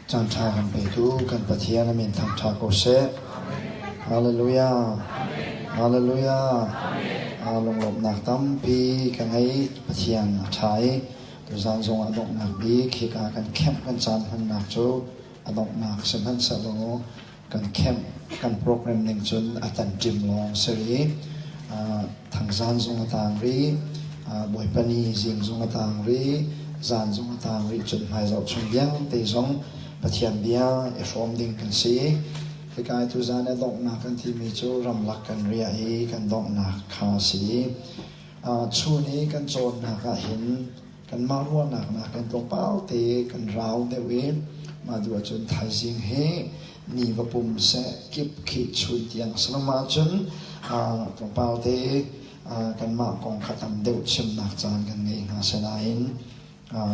Caanṭha kan petu kan Pathian a min thangṭha ko seh. Hallelujah. Hallelujah. Aa lunglawmhnak tampi ka ngei. Pathian a ṭha i tuzaan zong ah donghnak bik hika kan kemh kan caan hmannak cu a donghnak sihmanhsehlaw kan kemh kan program ning cun a tanṭim lawng si rih. Thangzan zong a tang rih, Bawipa ni zing zong a tang rih, zan zong a tang rih cun hmaizoh chung vialte zong Pathian bia i hrawm ding kan si. Hika i tuzan i donghnak kan timi cu ramlak kan riah i kan donghnak kha a si. Chun i kan cawnnak ah hin kanmah ruahnak nakin tlawmpal te kan rau deuh i mah duh ahcun thaizing hi ni va pum seh kip khi chun tiang salom ahcun tlawmpal te kanmah kong kha tam deuh chimnak caan kan ngei hnga sinain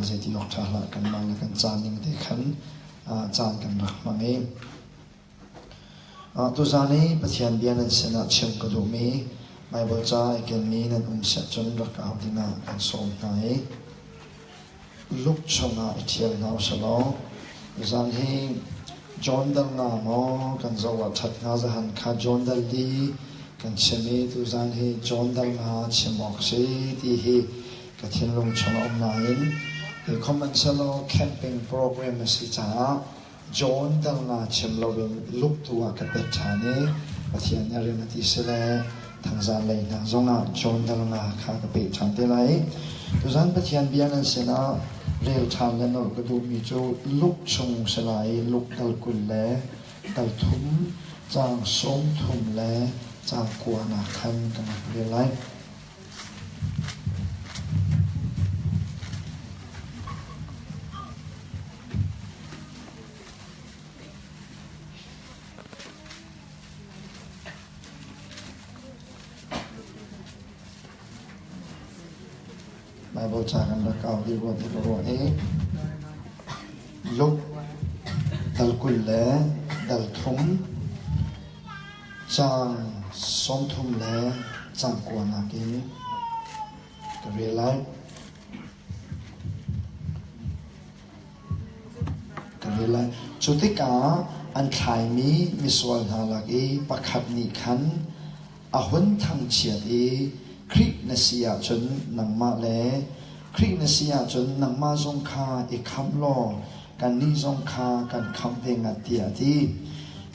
zeiti awk ṭha hlah kanmah le kan caan ning te khan caan kan rak hmang i Tuzaan i Pathian bia nan sinah chim ka duhmi Baibal ca i kenmi nan um siah cun rak au dingah kan sawm hna i Luke chungah i ṭhial hna usih law tuzaan hi John dal nga maw kan zoh ah ṭhat hnga zahan kha John dal li kan chim i tuzaan hi John dal nga chim awk si ti hi ka thinlung chung a um nain hi hmanhsehlaw camping program a si caah John dal nga chim loin Luke tu ah ka pet ṭhan i Pathian nih a rian a ti si le thangzan lei hna zongah John dal nga kha ka peh ṭhan te lai. Tuzan Pathian bia nan sinah rel ṭhan le nolh ka duhmi cu Luke chung si lai i Luke dal 20 le dal thum caang 30 le caang kuanak khan kan rak rel lai. Baibal ca kan rak kau dih rua ti ka ruah i Luke dal 20 le dal thum caang 30 le caang kuanak in ka rel lai. Ka rel lai. Cu tikah an thlaimi misual hna lak i pakhat nih khan a hun thangchiat i Khrih na si ahcun nangmah le Khrih na si ahcun nangmah zong kha i khamh law kannih zong kha kan khamh ve ngat tiah a ti.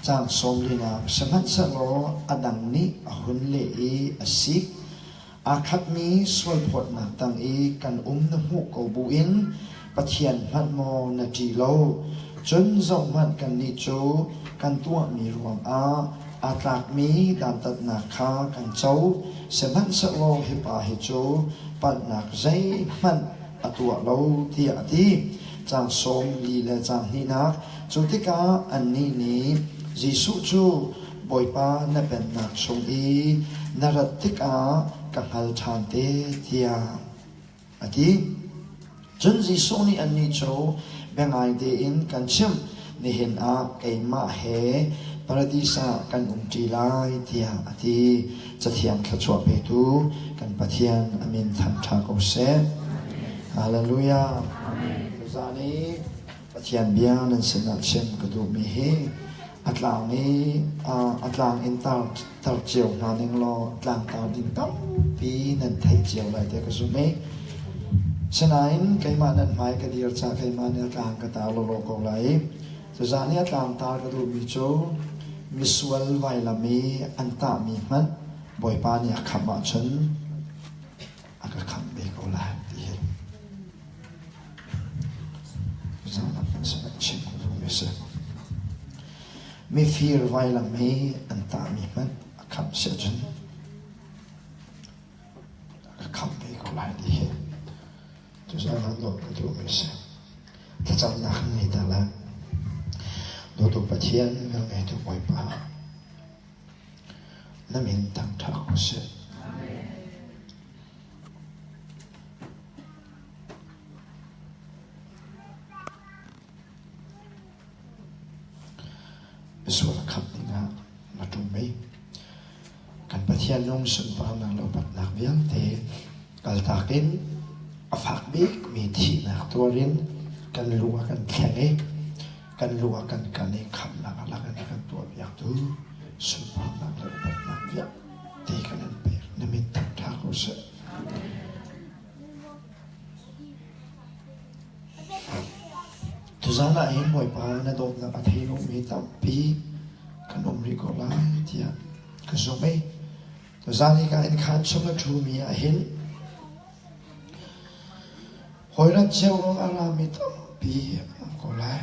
Caang sawm linak sihmanhsehlaw a dang nih a hun leh i a sik. Aa khatmi sualphawtnak tang i kan um na hmuh ko buin Pathian hmanh maw na ṭih lo? Cun zohhmanh kannih cu kan tuahmi ruangah aa tlakmi dantatnak kha kan co, sihmanhsehlaw hi pa hi cu palhnak zeihmanh a tuah lo, tiah a ti. Caang sawm li le caang hnihnak Cu tikah annih nih Jesuh cu Bawipa na pennak chung i na rat tikah ka hngal ṭhan te tiah a ti. Cun Jesuh nih annih cu biangai tein kan chimh, nihin ah keimah he paradis ah kan umṭi lai tiah a ti. Cathiang thluachuah petu kan Pathian a min thangṭha ko seh. Hallelujah. Tuzaan i Pathian bia nan sinah chim ka duhmi hi a tlang i a tlang in tar tar cio hna ning law tlangtar ding tampi nan theih cio lai tiah ka zumh i sinain keimah nan hmai ka dir ca keimah nih a tlang ka tar lawlaw ko lai i tuzaan i a tlangtar ka duhmi cu misual vailam i an tahmi hmanh Bawipa nih a khamh ahcun a ka khamh ve ko lai ti hi Zalam kan sinah chim ka duhmi a si. Mifir vailam hi an tahmi hmanh a khamh si ahcun a khamh ve ko lai ti hi tuzaan ah dawt ka duhmi a si. Thlacamnak kan ngei ta lai. Dawtu Pathian, velngeitu Bawipa, na min thangṭhat ko seh. Misual khamh dingah na ṭum i kan Pathian nung sunparnak le upatnak vialte kaltak in a fak bikmi thihnak tuar in kan lu a kan thleng i. Kan lu ah kan kal i khamnak a lak in a kan tuahpiaktu sunparnak le upatnak vialte kan in pek. Na min thangṭha ko seh. Tuzaan ah hin Bawipa na dawtnak a thei lomi tampi kan um rih ko lai tiah ka zumh i tuzaan hi ka innkhaan chung a ṭhumi ah hin hawirat cio ruang a rami tampi an um ko lai.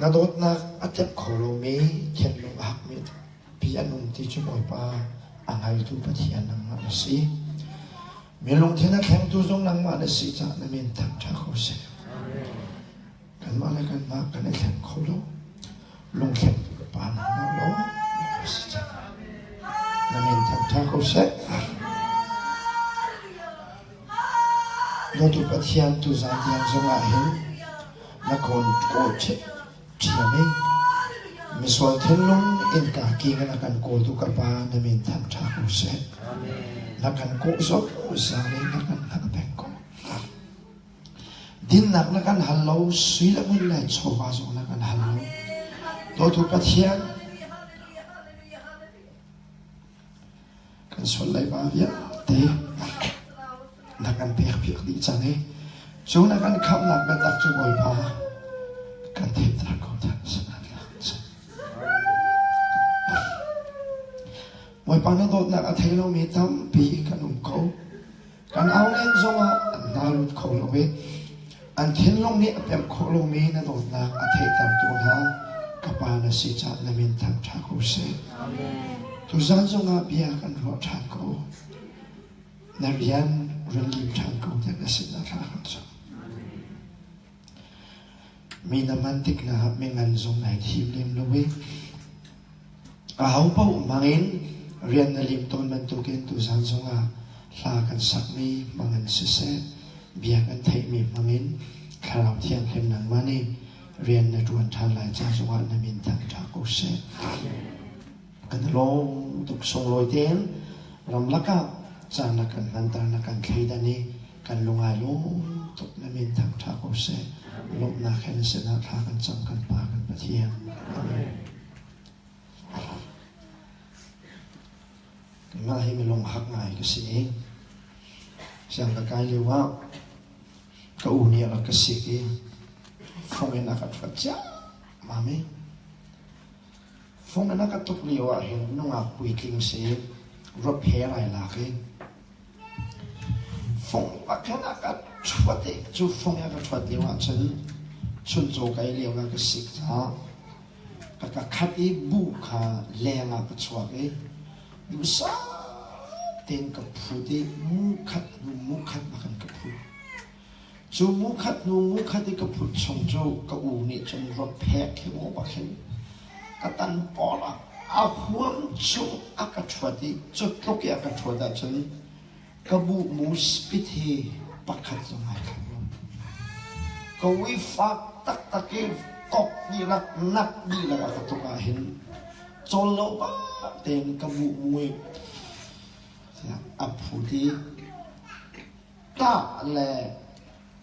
Na dawtnak a tep kho lomi thinlung a hakmi tampi an um ti cu Bawipa a hngaltu Pathian nangmah na si. Mi lungthin a thlengtu zong nangmah na si caah na min thangṭha ko seh. Kanmah le kanmah kan i thleng kho lo. Lungthlengtu ka Pa nangmah lawng na si caah na min thangṭha ko seh. Dawtu Pathian tuzaan tiang zongah hin na kawn kawl ṭhiam i misual thinlung innka king in a kan kawltu ka Pa na min thangṭha ko seh. Na kan kawh zungzal i na kan hngalh peng ko. Dinnak na kan hal lo, sui le ngun le chawva zong na kan hal lo. Dawtu Pathian, Kan sual leiba vialte na kan pekpiak dih cang i cu na kan khamhnak biatak cu Bawipa kan theihter ko Bawipa na dawtnak a thei lomi tampi kan um ko. Kan au len zongah an hna lut kho lo i an thinlung nih a pemh khawh lomi na dawtnak a theihtertu hna ka Pa na si caah na min thangṭha ko seh. Tuzaan zongah bia kan ruah ṭhan ko. Na rian run lim ṭhan ko tiah na sinah thla kan cam. Mi na man tik hna ah mingan zong nai thim lem lo i Ahopaoh hmangin rian na lim tawn bantukin tuzaan zongah hla kan sakmi hmangin siseh, bia kan theihmi hmangin Thlarau Thianghlim nangmah nih rian na ṭuan ṭhan lai ca zongah na min thangṭha ko seh. Kan i lawm tuk sunglawi tein ramlak ah caan na kan hmanter na kan thleidan i kan lung ai lawm tuk na min thangṭha ko seh. Lawmhnak he na sinah thla kan cam kan Pa kan Pathian. Amen. Keimah hi milung hak ngai ka si i siang ka kai lio ah ka u nih a rak ka sik i fung in a ka ṭhuat ciammam i fung in a ka tuk lio ah hin nungak puitling si ruap he ai lak i fung bak hin a ka ṭhuat i cu fung in a ka ṭhuat lio ah cun chuncaw kai lio ah ka sik caah Ka ka khat i buh kha leng ah ka chuak i duhsah tein ka phut i mu khat hnu mu khat bak in ka phut. Cu mu khat hnu mu khat i ka phut chung cu ka u nih cun rawphek hi maw bak hin ka tan pawl ah a huam chung a ka ṭhuat i cu tluk i a ka ṭhuat ahcun Ka buhmu spit hi pakhat zong ai khat lo. Ka ui fak taktak i kok dihlak nak dihlak a ka tuk ahhin cawl lo bak tein ka buhmu i a phut i tah le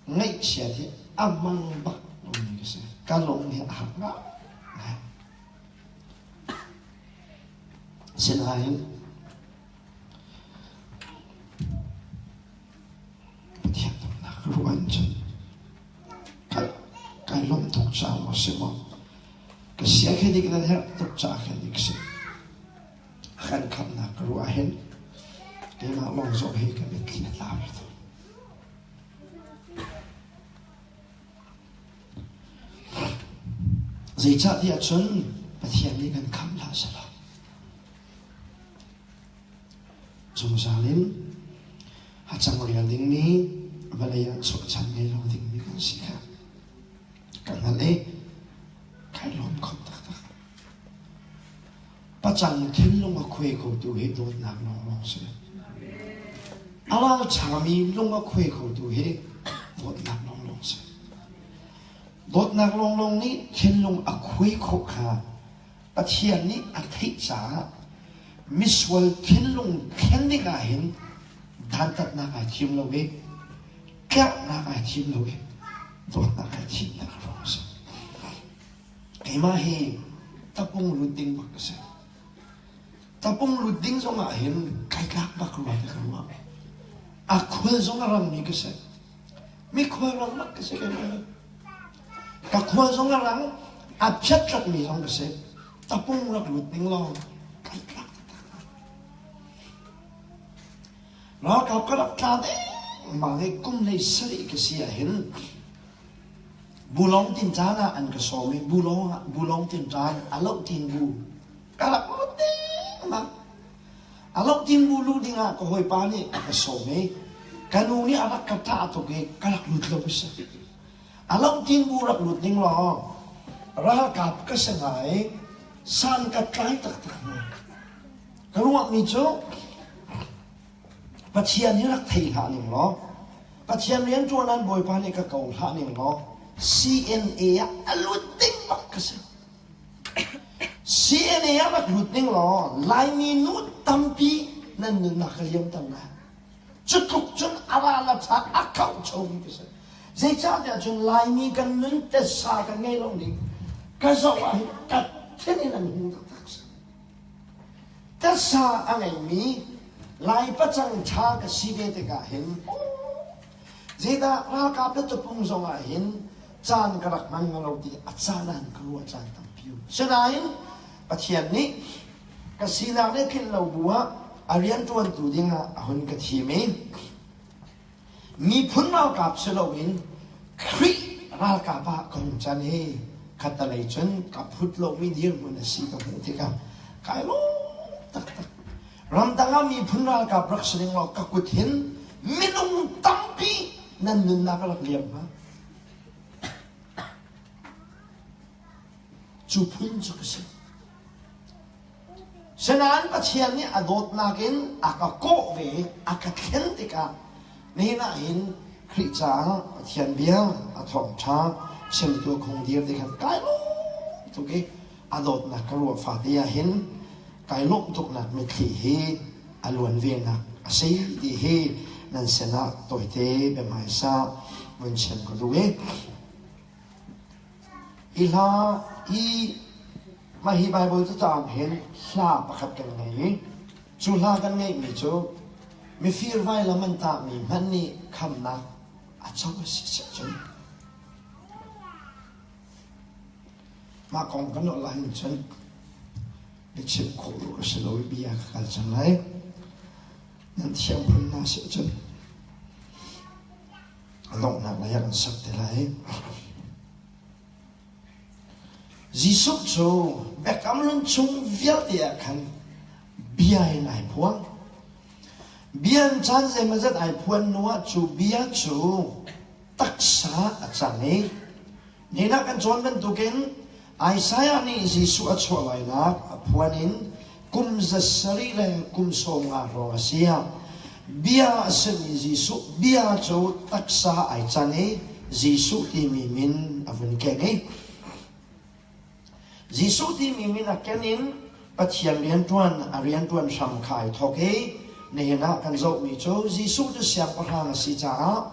ngaihchiat hi a hmang bak lomi ka si. Ka lung hi a hak ngai. Sinain Pathian dawtnak ruah in cun kai lawmh tuk caah maw si maw ka sia khi dik nan herh tuk caah khin dik si a kan khamhnak ka ruah hin keimah lawng zong hi ka mitthli a tla ve tawn. Zeicahtiah cun Pathian nih kan khamh hlah selaw Zungzal in hacang rial dingmi vawlei ah chuahchan ngei lo dingmi kan si kha ka hngalh i kai lawm kho taktak. Pacang thinlung a khuai khotu hi dawtnak lawnglawng si. A ralṭhami lung a khuai khotu hi dawtnak lawnglawng si. Dawtnak lawnglawng nih thinlung a khuai khawh kha Pathian nih a theih caah misual thinlung thlen ding ah hin dantatnak ai thim lo i tlerhnak ai thim lo i dawtnak ai thimnak a ruang a si. Keimah hi tapung lut ding bak ka si. Tapung lut ding zongah hin kai tlak bak rua ti ka ruah. A khual zong a rangmi ka si. Mi khual rang bak ka si keimah hi. Ka khual zong a rang, a phiatlatmi zong ka si. Tapung rak lut ning law kai tlak taktak. Ralkap ka rak tla dengmang i kum hlei sarih ka si ahhin Bulong tinṭan ah an ka sawm i bulong ah bulong tinṭan a loh tin bu ka rak lut dengmang. A loh tin bu luh dingah ka hawipa nih a ka sawm i ka nu nih a rak ka ṭah tuk i ka rak lut lo a si. A loh tin bu rak lut ning law ralkap ka si hnga i san ka tlai taktak hnga. Ka ruahmi cu Pathian hi rak thei hlah ning law, Pathian rianṭuan an Bawipa nih ka ko hlah ning law, CNA ah a lut ding bak ka si. CNA ah rak lut ning law, Laimi nu tampi nan nunnak ka liamter lai. Cu tluk cun a ral a ṭha a khohchomi ka si. Zeicahtiah cun Laimi kan nun tessa kan ngei lo ning ka zoh ah hin ka thin in an hung taktak si. Tasa a ngeimi Lai pacang ṭha ka si ve tikah hin zeidah ralkap le tupung zongah hin caan ka rak hman lo ti a caan ah ka ruah caan tampi um. Sinain Pathian nih ka sinak le tlinh lo bu ah a rianṭuantu dingah a hun ka thim i Miphun ralkap si loin Khrih ralkap ah ka hung can i khattelei cun ka phut lomi dirhmun a si ka hmuh tikah kai lawm taktak. Ramdang ah miphun ralkap rak si ning law ka kut hin minung tampi nan nunnak a rak liam hnga. Cu phun cu ka si. Sinain Pathian nih a dawtnak in a ka kawh ve i a ka thlen tikah nihin ah hin Khrih caah Pathian bia a thawngṭha chimtu a khung dir ti khan kai lawm tuk i a dawtnak ka ruah fate ah hin kai lawmh tuknak mitthli hi a luan venak a si ti hi nan sinah tawite biahmaisa vun chim ka duh i Hi hla hi mah hi Baibal cacaang hin hla pakhat kan ngei i cu hla kan ngeihmi cu mifir vailam an tahmi hmanh nih khamnak a co a si ahcun mah kong kan ruah lai hin cun biachim khawh duh ka si lo i bia ka kal cang lai. Nan thiam phun hna si ahcun A donghnak lei ah kan sak te lai. Jesuh cu Biakam Hlun chung vialte ah khan bia in ai phuang. Bia in caan zeimawzat ai phuan hnu ah cu bia cu taksa a cang i Nihin ah kan cawn bantukin Isaiah nih Jesuh a chuah lainak a phuan in kum 700 le kum 50 hrawng a si ah bia a simi Jesuh bia cu taksa ai can i Jesuh timi min a vun keng i Jesuh timi min a ken in Pathian rianṭuan a rianṭuan hram kha ai thawk i nihin ah kan zohmi cu Jesuh cu siangpahrang a si caah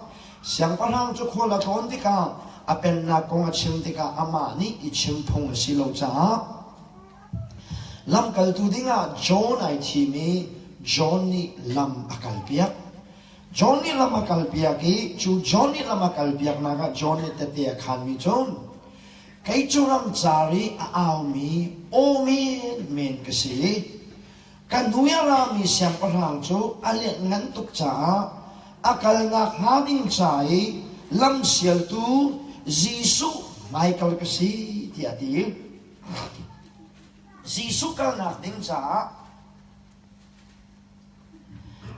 siangpahrang cu khual a tlawn tikah a pennak kong a chim tikah amah nih i chim phung a si lo caah lamkaltu dingah John ai thim i John nih lam a kalpiak. John nih lam a kalpiak i cu John nih lam a kalpiaknak ah John nih tehte a khaanmi cu Kei cu ramcar i a aumi aw menmen ka si i ka hnu i a rami siangpahrang cu a lianhngan tuk caah a kalnak hnga ding ca i lamsialtu Jesuh hmaikal ka si tiah a ti. Jesuh kalnak ding caah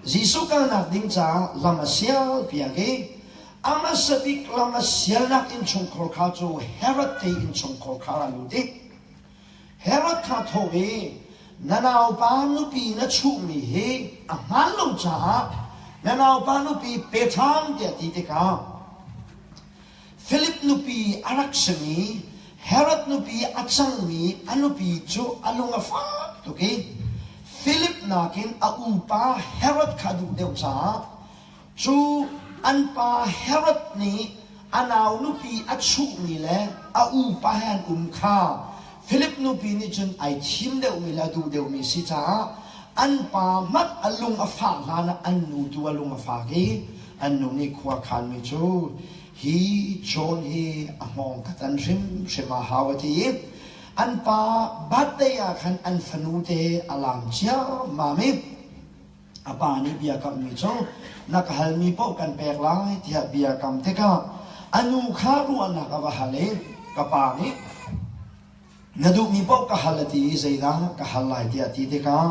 Jesuh kalnak ding caah lam a sialpiak i a hmasa bik lam a sialnak innchungkhar kha cu Herod te innchungkhar kha a lut i Herod kha thawh i na naupa nupi na chuhmi hi a hmaan lo caah na naupa nupi pe ṭhan tiah ti tikah Philip nupi a rak simi Herod nupi a cangmi a nupi cu a lung a fak tuk i Philip nakin a upa Herod kha a duh deuh caah cu an pa Herod nih a nau nupi a chuhmi le a upa he an um kha. Philip nupi nih cun ai thim deuhmi le a duh deuhmi si caah an pa hmanh a lung a fah hlan ah an nu tu a lung a fak i an nu nih khua khanmi cu hi John hi a hngawng ka tan hrimhrim a hau a ti i an pa birthday ah khan an fanu te a laam ciammam i A pa nih bia kamhmi cu na ka halmi paoh kan pek lai tiah bia kam tikah a nu kha ruahnak a va hal i ka pa nih na duhmi paoh ka hal a ti i zeidah ka hal lai tiah a ti tikah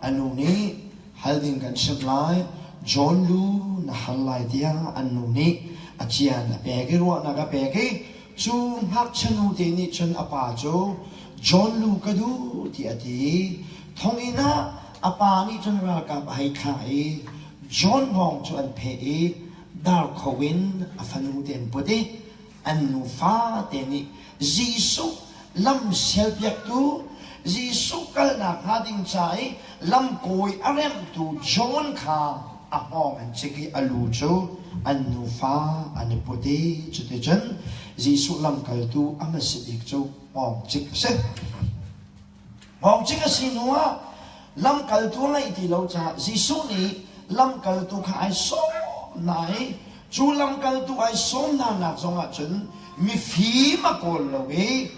a nu nih hal ding kan chimh lai John lu na hal lai tiah an nu nih a cian a pek i ruahnak a pek i cu ngakchia nu te nih cun a pa cu John lu ka duh tiah a ti i thonginn ah A pa nih cun ralkap a hei thlah i John hngawng cu an pheh i darkho in a fanu te an put i an nufa te nih Jesuh lam sialpiaktu Jesuh kalnak hnga ding ca i lamkawi a remhtu John kha a hngawng an cik i a lu cu an nufa an i put i cuticun Jesuh lamkaltu a hmasa bik cu hngawng cik a si. Hngawngcik a si hnuah lamkaltu a ngeih ti lo caah Jesuh nih lamkaltu kha ai sawm hna i cu lamkaltu ai sawm hna nak zongah cun mifim a kawl lo i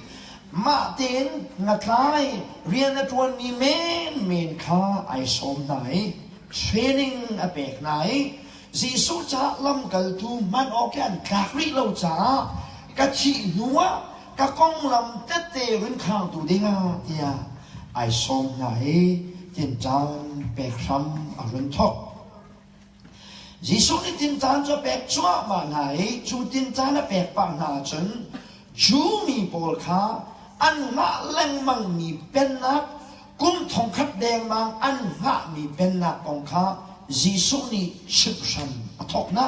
mah tein ngatlai rian a ṭuanmi menmen kha ai sawm hna i training a pek hna i Jesuh caah lamkaltu hman awk i an tlak rih lo caah ka thih hnuah ka konglam tette run khangtu dingah tiah ai sawm hna i tinṭan pek hram a run thawk. Jesuh nih tinṭan cu a pek cuahmah hna i cu tinṭan a pek pah hna ahcun Jew mi pawl kha an hngah lengmangmi pennak kum thongkhat dengmang an hngahmi pennak kong kha Jesuh nih chimh hram a thawk hna.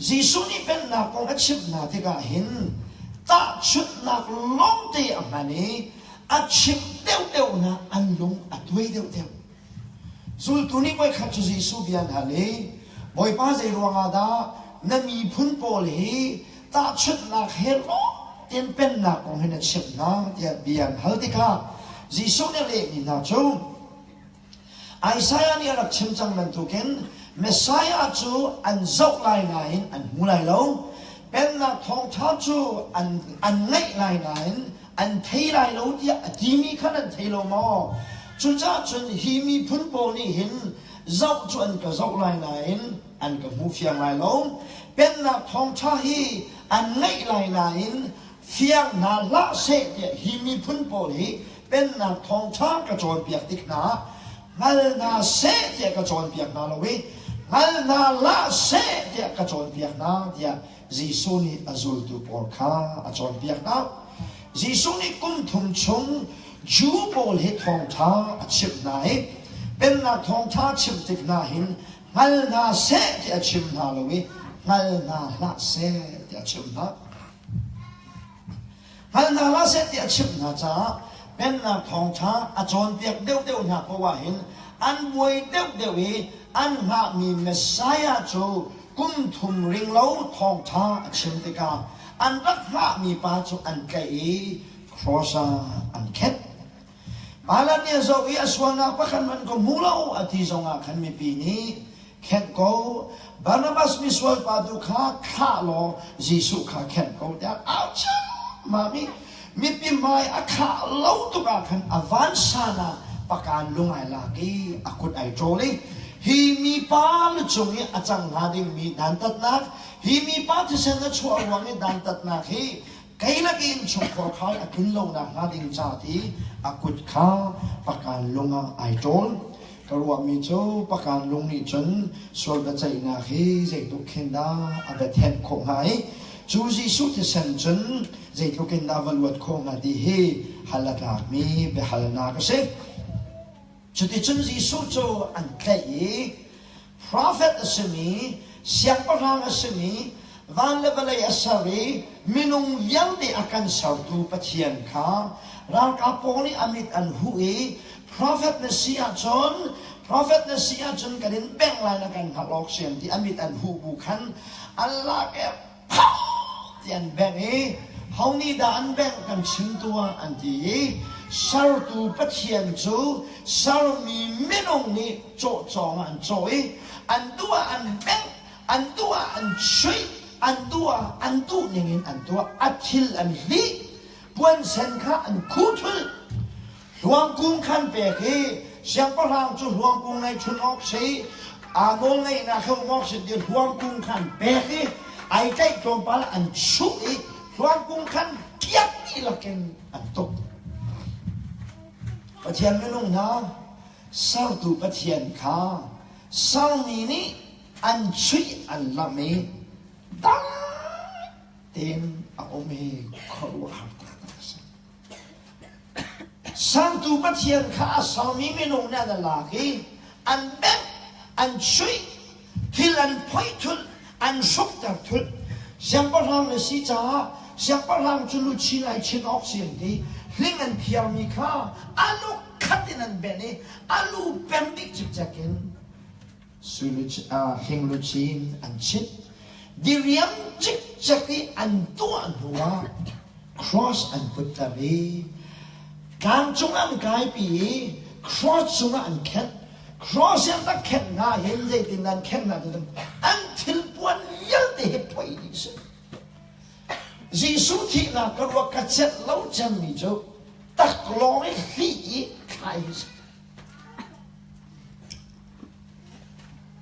Jesuh nih pennak kong a chimh hna tikah hin tahchunhnak lawngte a hman i a chimh deuhdeuh hna an lung a tuai deuhdeuh. Zultu nih voikhat cu Jesuh bia an hal i, Bawipa zei ruangah dah na miphun pawl hi tahchunhnak he lawng tein pennak kong hi na chimh hna tiah bia an hal tikah Jesuh nih a lehmi hna cu Isaiah nih a rak chim cang bantukin Messiah cu an zoh lai nain an hmu lai lo. Pennak thawngṭha cu an, an ngaih lai nain an thei lai lo tiah a timi khan an thei lo maw? Cucaah cun hi miphun pawl nih hin zoh cu an ka zoh lai nain an ka hmu fiang lai lo. Pennak thawngṭha hi an ngaih lai nain fiang hna hlah seh tiah hi miphun pawl hi pennak thawngṭha ka cawnpiak tik hna ah hngal hna seh tiah ka cawnpiak hna lo i hngal hna hlah seh tiah ka cawnpiak hna tiah Jesuh nih a zultu pawl kha a cawnpiak hna. Jesuh nih kum thum chung Jew pawl hi thawngṭha a chimh hna i pennak thawngṭha chimh tik hna hin hngal hna seh tiah a chim hna lo i hngal hna hlah seh tiah a chimh hna. Hngal hna hlah seh ti a chimh hna caah Pennak thawngṭha a cawnpiak deuhdeuh hna paoh ah hin an buai deuhdeuh i an hngahmi Messiah cu kum thum ring lo thawngṭha a chim tikah an rak hngahmi pa cu an tlaih i cross ah an khenh. Balaam nih a zoh i a sualnak pakhat hmanh ka hmu lo a ti zongah khan mipi nih khenh ko Barnabas misual pa tu kha thlah law Jesuh kha khenh ko tiah au ciammam i mipi hmai a khah lo tuk ah khan a vansan ah pakan lung ai lak i a kut ai ṭawl i hi mipa lucung i a cang hnga dingmi dantatnak hi mipa thisen a chuah ruang i dantatnak hi Kei lakin chungkhar khai a tlun lonak hnga ding ca ti a kut kha pakan lung ah ai ṭawl. Ka ruahmi cu pakan lung nih cun sual biaceihnak hi zeitluk khin dah a va thenh khawh hnga i cu Jesuh thisen cun zeitluk in dah va luat khawh hnga ti hi hal a tlakmi biahalnak a si. Cuticun Jesuh cu an tlaih i Profet a simi, siangpahrang a simi, van le vawlei a ser i minung vialte a kan sertu Pathian kha ralkap pawl nih a mit an huh i profet na si ahcun profet na si ahcun kan in bengh lai na kan hngalh awk siam ti a mit an huh bu khan an lak i ti an bengh i. ho nih dah an bengh kan chim tuah an ti i sertu Pathian cu sermi minung nih cawhcawng ah an cawh i an duh ah an bengh, an duh ah an chuih, an duh ah an duh ningin an tuah, a thil an hlih, puansen kha an khuh thulh. Hluangkung khan pek i siangpahrang cu hluangkung ngei chun awk si, aa nawlngeihnak he um awk si ti hluangkung khan pek i ai tlaih tlawmpal an chuh i hluangkung khan kiak dihlak in an tuk. Pathian minung hna sertu Pathian kha sermi nih an chuih an lamh i dai tein a um i khuaruahhar taktak a si. Sertu Pathian kha a sermi minung nih an lak i an bengh, an chuih, thil an phoih thulh, an hrukter thulh. Siangpahrang na si caah siangpahrang cu luchin ai chin awk si an ti. Hling an phiarmi kha a lu khat in an benh i a lu pem dih cikcek in hling luchin an chit. Diriam cikcek i an tuah hnuah cross an putter i tlang cung an kaipi i cross cungah an khenh. Cross in rak khenh hna hin zeitin an khenh hna ti an thilpuan vialte hi phoih dih si. Jesuh thihnak ka ruah ka celh lo cemmi cu taklawng i hlih i thlai hi si.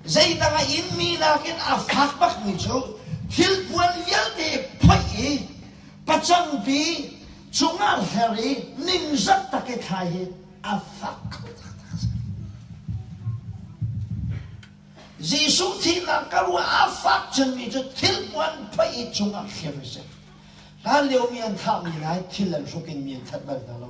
Zeidang a inmi nakin a fak bakmi cu thilpuan vialte phoih i pacangpi cungah hler i ningzak tak i thlai hi a fak kho taktak a si. Jesuh thihnak ka ruah a fak cemmi cu thilpuan phoih i cungah hler a si. Hlanlio mi an thahmi lai thil an hruk in mi an that bal hna lo.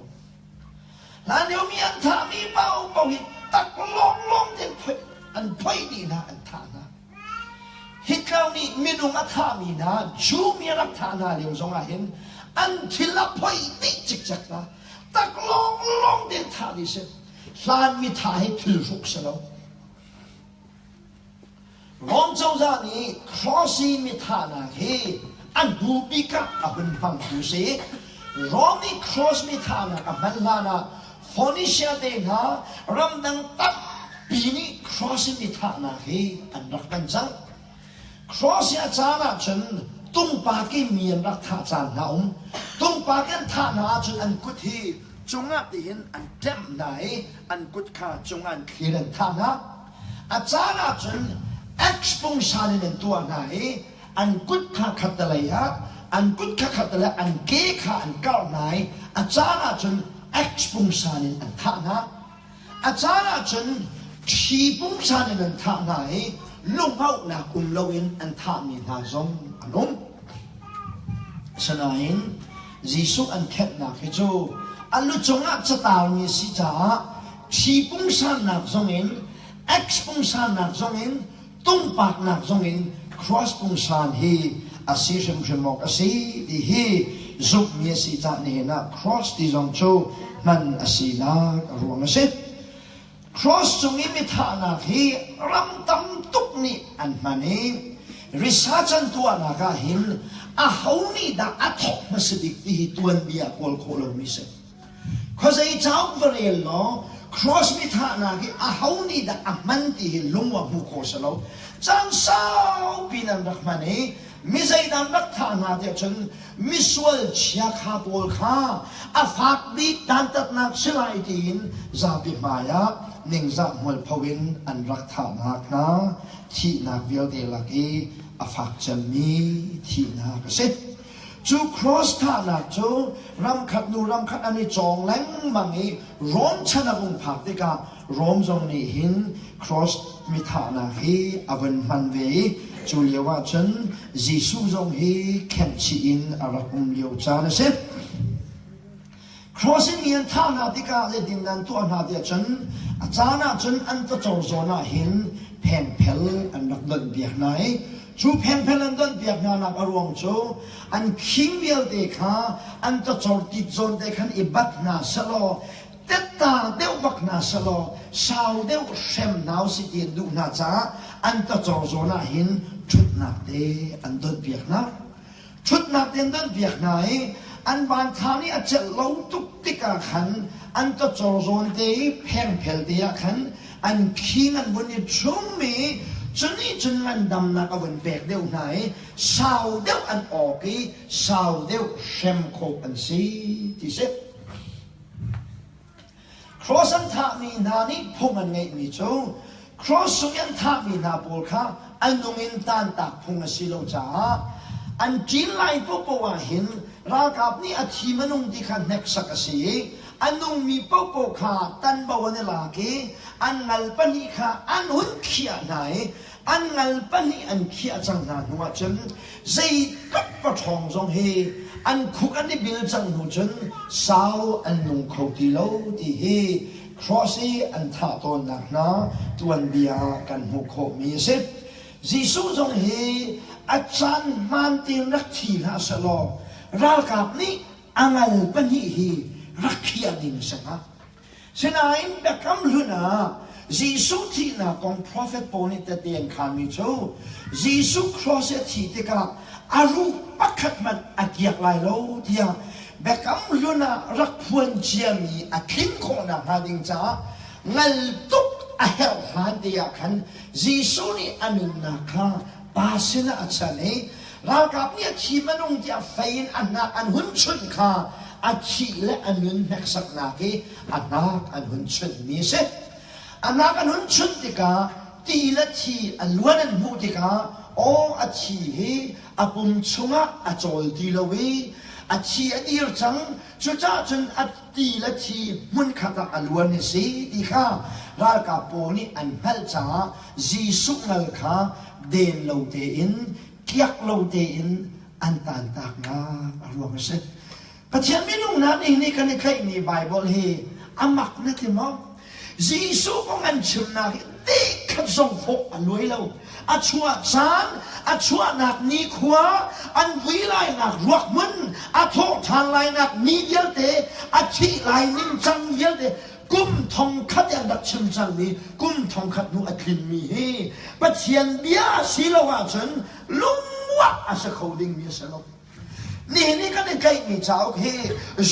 Hlanlio mi an thahmi paohpaoh hi taklawng tein phoih an phoih dih hna, an thah hna. Hitler nih minung a thahmi hna, Jew mi a rak thah hna lio zongah hin an thil a phoih dih cikcek hna. Taklawng tein thah dih si. Hlan mi thah hi thil hruk si lo. Rom cozah nih cross i mithahnak hi a hnu bik ah a hun hmangtu si. Rom nih cross mithahnak a hman hlan ah Phoenicia te hna ramdang tampi nih cross i mithahnak hi an rak hman cang. Cross i a caan ahcun tungpak i mi an rak thah caan hna um. Tungpak an thah hna ahcun an kut hi cungah tihin an ṭemh hna i an kut kha cungah an thlir an thah hna. A caan ahcun X pungsan in an tuah hna i an kut kha khattelei ah an kut kha khattelei an ke kha an karh hna i a caan ahcun X pungsan in an thah hna. A caan ahcun ṭhi pungsan in an thah hna i lunghauhnak um loin an thahmi hna zong an um. Asinain Jesuh an khenhnak hi cu a lu cungah catarmi a si caah Thi pungsannak zongin, X pungsannak zongin, tungpaknak zongin cross pungsan hi a si hrimhrim awk a si ti hi zumhmi a si cah nihin ah cross ti zong cu hman a sinak a ruang a si. Cross cung i mithahnak hi ram tam tuk nih an hman i research an tuahnak ah hin aho nih dah a thawk hmasa bik ti hi tuanbia kawl khawh lomi si. Khuazei cauk va rel law cross mithahnak hi aho nih dah a hman ti hi lungwa hmuh khawh si lo. Caan saupi nan rak hman i mi zeidah rak thah hna tiah cun misual chiakha pawl kha a fak bik dantatnak si lai tiin zapi hmaiah ningzah hmualpho in an rak thahnak hna thihnak vialte lak i a fak cemmi thihnak a si. Cu cross thahnak cu ramkhat nu ramkhat an i cawng lengmang i Rom chan a vung phak tikah Rom zong nih hin cross mithahnak hi a vun hman ve i cu lio ah cun Jesuh zong hi khenhchih in a rak um lio caan a si. Cross in mi an thah hna tikah zeitin nan tuah hna tiah cun a caan ah cun an cawcor zawn ah hin phengphel an rak donhpiak hna i cu phengphel an donhpiak hna nak a ruang cu an khing vialte kha an cawcor tit zawn te khan i bat hna selaw tetta deuh bak hna selaw sau deuh hrem hna usih ti an duh hna caah an cawcor zawn ah hin ṭhutnak te an donhpiak hna. Ṭhutnak te an donpiak hna i an vantha nih a celh lo tuk tikah khan an tawcor zawn te i phengphel te ah khan an khing an vun i ṭhum i cu nih cun ngandamnak a vun pek deuh hna i sau deuh an awk i sau deuh hrem khawh an si ti si. Cross an thahmi hna nih phung an ngeihmi cu cross cung i an thahmi hna pawl kha an nung in tantak phung a si lo caah an ṭin lai paohpaoh ah hin ralkap nih a thi minung ti kha hneksak a si i a nungmi paohpaoh kha tanbo an i lak i an ngal pahnih kha an hun khiah hna i an ngal pahnih an khiah cang hna hnu ah cun zeitluk paṭhawng zong hi an khuk an i bil cang hnu cun sau an nung kho ti lo ti hi cross i an thah tawnnak hna tuanbia kan hmuh khawhmi a si. Jesuh zong hi a caan hmaan tein rak thi hlah sehlaw ralkap nih a ngal pahnih hi rak khiah ding a si hnga. Sinain Biakam Hlun ah Jesuh thihnak kong profet pawl nih tehte an khaanmi cu Jesuh cross i a thih tikah a ruh pakhat hmanh a kiak lai lo tiah Biakam Hlun ah rak phuan ciami a tlin khawh nakhnga ding caah ngal tuk a herh hlan te ah khan Jesuh nih a nunnak kha Pa sinah a chan i Ralkap nih a thi minung tiah fei in a hnak an hun chunh kha a thih le a nun hneksaknak i a hnak an hun chunhmi a si. A hnak an hun chunh tikah ti le thi a luan an hmuh tikah aw a thi hi a pum chungah a cawl ti lo i a thi a dir cang cucaah cun a ti le thi hmunkhat ah a luan a si ti kha ralkap pawl nih an hngalh caah Jesuh ngal kha den lo tein kiak lo tein an tantaknak a ruang a si. Pathian minung hna nih nih kan i tlaihmi Baibal hi a mak na ti maw? Jesuh kong an chimnak hi dehkhat zong fawh a luai lo. A chuah caan, a chuahnak nikhua, an vui lainak ruak hmun, a thawh ṭhan lainak ni vialte, a thih lai ningcang vialte, kum thong khat an rak chim cangmi kum thong khat hnu a tlinmi hi Pathian bia si lo ahcun lungmuah a si kho dingmi a si lo. Nihin i kan i tlaihmi cauk hi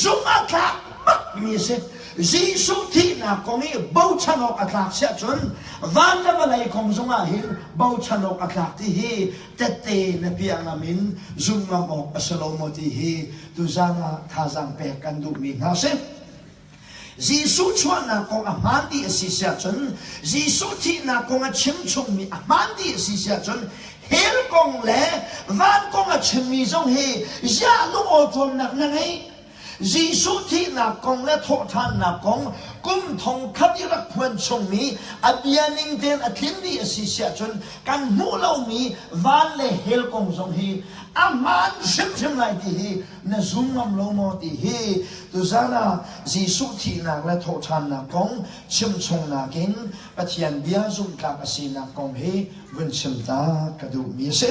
zumh a tlak bakmi a si. Jesuh thihnak kong i bochan awk a tlak siah cun van le vawlei kong zongah hin bochan awk a tlak ti hi tette na piah ngam in zum ngam awk a si lo maw ti hi tuzan ah thazaang pek kan duhmi hna si. Jesuh chuahnak kong a hmaan dih a si siahcun Jesuh thihnak kong a chimchungmi a hmaan dih a si siahcun hell kong le van kong a chimmi zong hi ziah lungawṭawmnak na ngei? Jesuh thihnak kong le thawhṭhannak kong kum thong khat i rak phuan chungmi a bia ning tein a tlin dih a si siahcun kan hmuh lomi van le hell kong zong hi a hmaan hrimhrim lai ti hi na zum ngam lo maw ti hi tuzan ah Jesuh thihnak le thawhṭhannak kong chimchungnak in Pathian bia zumhtlak a sinak kong hi vun chim ta ka duhmi a si.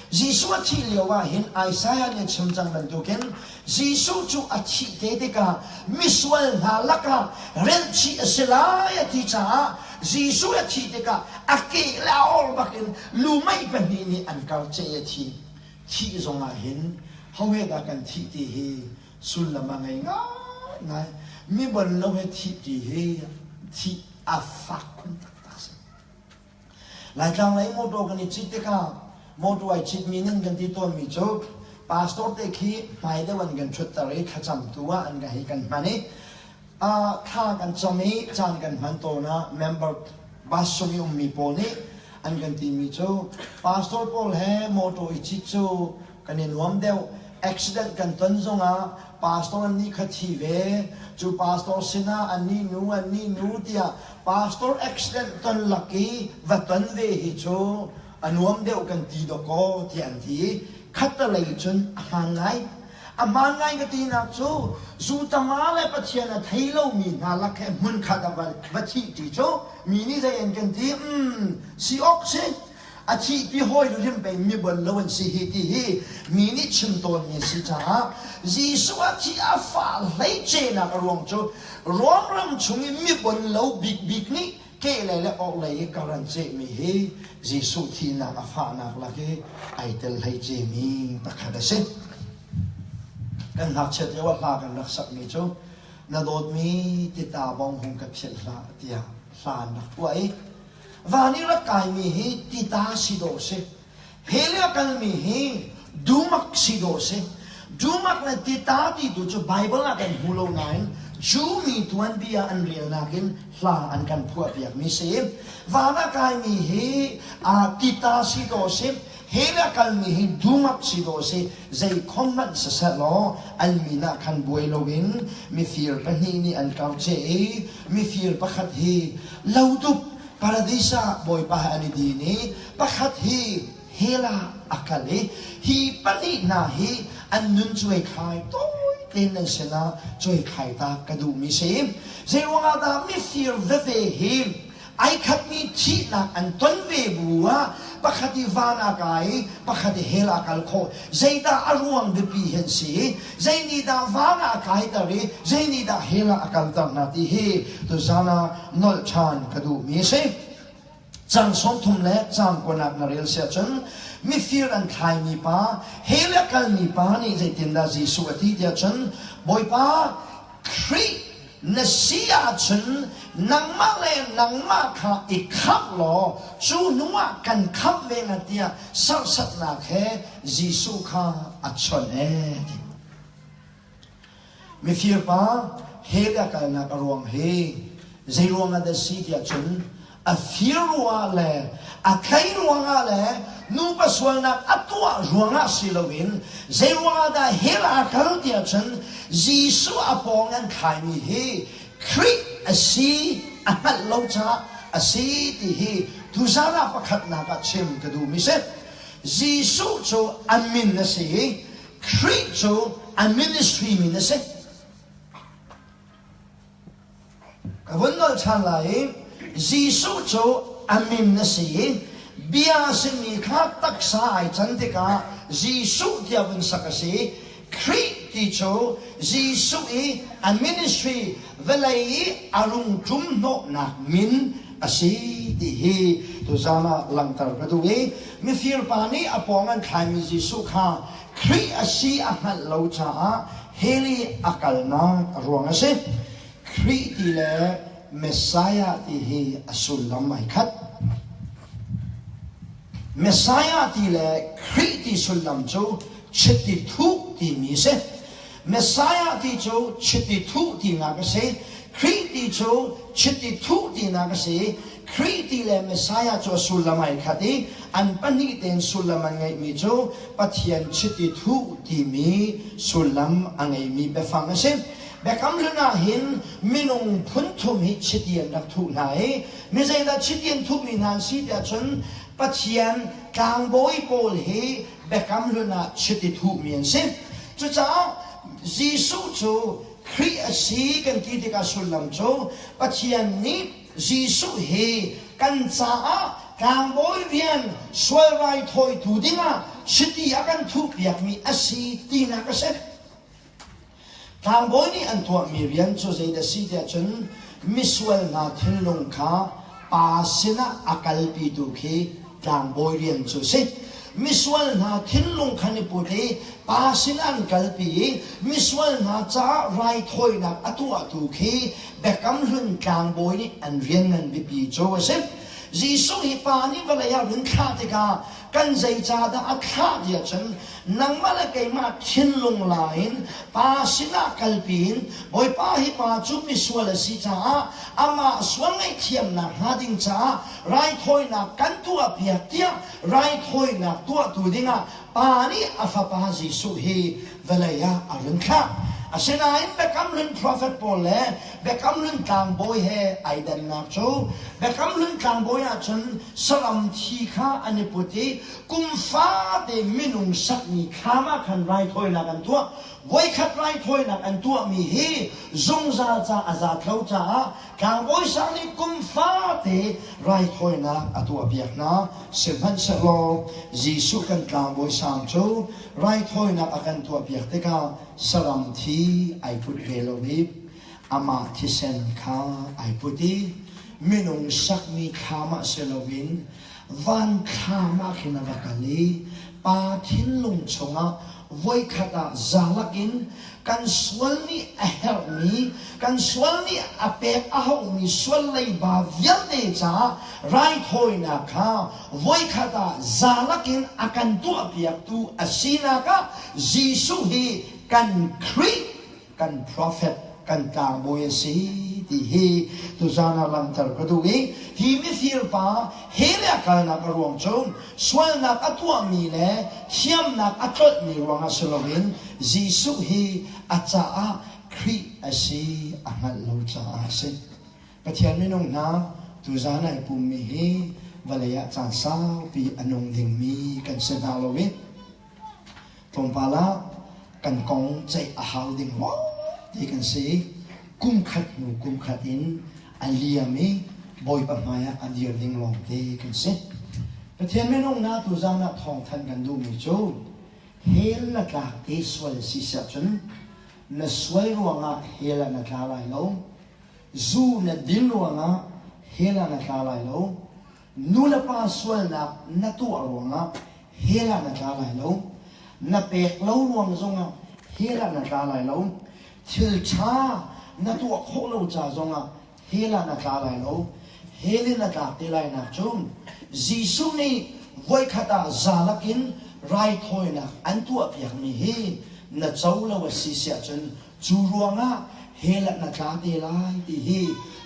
Jesuh a thih lio ah hin Isaiah nih a chim cang bantukin Jesuh cu a thih te tikah misual hna lakah relhchih a si lai a ti caah Jesuh a thih tikah a ke le a or bakin lumei pahnih nih an karceh i a thi. Thih zongah hin ho he dah kan thih ti hi sullam a ngei ngaingai. Mi bon lo he thih ti hi thih a fak khun taktak si. Laitlang lei motor kan i cit tikah motor ai citmi ning kan ti tawnmi cu pastor te khi hmai deuh an kan ṭhutter i thlacamtu ah an kan hei kan hman i thla kan cam i caan kan hman tawn ah member bus chung i ummi pawl nih an kan timi cu pastor pawl he motor i cit cu kan i nuam deuh accident kan ton zongah pastor an nih kha thi ve cu pastor sinah an nih nu an nih nu tiah pastor accident ton lak i va ton ve hi cu a nuam deuh kan ti dawkaw tiah an ti i khattelei cun a hmaan ngai A hmaan ngai ka tinak cu zutama le Pathian a thei lomi hna lak he hmunkhat ah va thih ṭi cu mi nih zei an kan ti? Mm, si awk si. A thihpi hawi hrim pei mi bon lo an si hi ti hi mi nih chim tawnmi a si caah Jesuh a thih a fah hleicenak a ruang cu Rom ram chung i mi bon lo bikbik nih. kehlei le orhlei i kar an cehmi hi Jesuh thihnak a fahnak lak i ai tel hlei cemi pakhat a si. Kan ngakchiat lio ah hla kan rak sakmi cu na dawtmi tita bong hung ka philh hlah tiah hla an rak phuah i van i rak kaimi hi tita si dawh si. Hell i a kalmi hi dumak si dawh a si. Dumak le tita ti tu cu Baibal ah kan hmu lo nain Jew mi tuanbia an relnak in hla an kan phuahpiakmi si. Van a kaimi hi tita si dawh a si. Hell a kalmi hi dumak si dawh a si. Zei khom hmanh siseh law an min ah khan buai loin mifir pahnih nih an karceh i mifir pakhat hi lodup Paradis ah Bawipa he an i din i pakhat hi hell ah a kal i hi pahnih hna hi an nun cuaikhai tawi tein nan sinah cuaikhai ta ka duhmi si. Zeiruangah dah mifir veve hi ai khatmi thihnak an ton ve bu ah pakhat i van ah kai i pakhat i hell ah kal khawh zeidah a ruang biapi hen si zei nih dah van ah a kaiter i zei nih dah hell ah a kalter hna ti hi tuzan ah nolh ṭhan ka duhmi a si. Cang 30 le cang kuanak na rel siah cun mifir an thlaimi pa hell a kalmi pa nih zeitindah Jesuh a ti tiah cun Bawipa Khrih na si ahcun nangmah le nangmah kha i khamh law cu hnuah kan khamh ve nga tiah serhsatnak he Jesuh kha a chawnh ee ti. Mifir pa hell a kalnak a ruang hi zei ruangah dah si tiah cun a fir ruangah le a tlei ruangah le nupa sualnak a tuah ruangah si loin zei ruangah dah hell a kal tiah cun Jesuh a pawng an thlaimi hi Khrih a si a hngalh lo caah a si ti hi tuzan ah pakhatnak ah chim ka duhmi si. Jesuh cu a min a si i Khrih cu a ministry min a si. Ka vun nolh ṭhan lai i Jesuh cu a min a si i bia a simi kha taksa ai can tikah Jesuh tiah vun sak a si. Khrih ti cu Jesuh i a ministry vawlei i a rung ṭum hnawhnak min a si ti hi tuzan ah langhter ka duh i mifir pa nih a pawng an thlaimi Jesuh kha Khrih a si a hngalh lo caah hell i a kalnak a ruang a si. Khrih ti le Messiah ti hi a sullam ai khat. Messiah ti le Khrih ti sullam cu chiti thuh timi a si. Messiah ti cu chiti thuh tinak a si. Khrih ti cu chiti thuh tinak a si. Khrih ti le Messiah cu a sullam ai khat i an pahnih tein sullam an ngeihmi cu Pathian chiti thuh timi sullam a ngeimi biafang a si. Biakam Hlun ah hin minung phun thum hi chiti an rak thuh hna i mi zeidah chiti an thuhmi hna an si tiah cun Pathian tlangbawi pawl hi Biakam Hlun ah chiti thuhmi an si. Cucaah Jesuh cu Khrih a si kan ti tikah sullam cu Pathian nih Jesuh hi kan caah tlangbawi rian sual raithawitu dingah chiti a kan thuhpiakmi a si tinak a si. Tlangbawi nih an tuahmi rian cu zeidah a si tiah cun misual hna thinlung kha pa sinah a kalpitu khi tlangbawi rian cu a si. Misual hna thinlung khan i put i pa sinah an kalpi i misual hna caah raithawinak a tuahtu khi Biakam Hlun tlangbawi nih an rian ngan biapi cu a si. Jesuh hi pa nih vawlei ah run thlah tikah kan zeicahdah a thlah tiah cun nangmah le keimah thinlung la in pa sinah kalpi in Bawipa hi pa cu misual a si caah amah sual ngaihthiamnak hnga ding caah raithawinak kan tuahpiak tiah raithawinak tuahtu dingah pa nih a fapa Jesuh hi vawlei ah a run thlah. Asinain Biakam Hlun profet pawl le Biakam Hlun tlangbawi he ai dannak cu Biakam Hlun tlangbawi ahcun saram thi kha an i put i kum fate minung sakmi thlam ah khan raithawinak an tuah. Voikhat raithawinak an tuahmi hi zungzal ca a zat lo caah tlangbawi sang nih kum fate raithawinak a tuahpiak hna. Sihmanhsehlaw Jesuh kan tlangbawi sang cu raithawinak a kan tuahpiak tikah saram thi ai put ve lo i amah thisen kha ai put i. minung sakmi thlam ah si loin van thlam ah khin a va kal i Pa thinlung chungah voikhat ah zalak in kan sual nih a herhmi, kan sual nih a pek a hauhmi sual leiba vialte caah raithawinak kha voikhat ah zalak in a kan tuahpiaktu a sinak ah Jesuh hi kan Khrih kan prophet kan tlangbawi a si ti hi tuzan ah langhter ka duh i hi mifir pa he le a kalnak a ruang cu sualnak a tuahmi le thiamnak a tlolhmi ruangah si loin Jesuh hi a caah Khrih a si a hngalh lo caah a si. Pathian minung hna tuzan ai pummi hi vawlei ah caan saupi a nung dingmi kan si hna lo i Tlawmpal ah kan kong ceih a hau ding ti kan si. Kum khat hnu kum khat in a liam i Bawipa hmai ah a dir ding lawngte kan si. Pathian minung hna tuzaan ah thawngthanh kan duhmi cu hell na tlak te sual si siah cun na sual ruangah hell ah na tla lai lo. Zu na din ruangah hell ah na tla lai lo. Nulepa sualnak na tuah ruangah hell ah na tla lai lo. Na pek lo ruang zongah hell ah na tla lai lo. Thil ṭha na tuah khawh lo ca zongah hell ah na tla lai lo. Hell in na tlak te lainak cu Jesuh nih voikhat ah zalak in raithawinak an tuahpiakmi hi na co lo a si siah cun Cu ruangah hell ah na tla te lai ti hi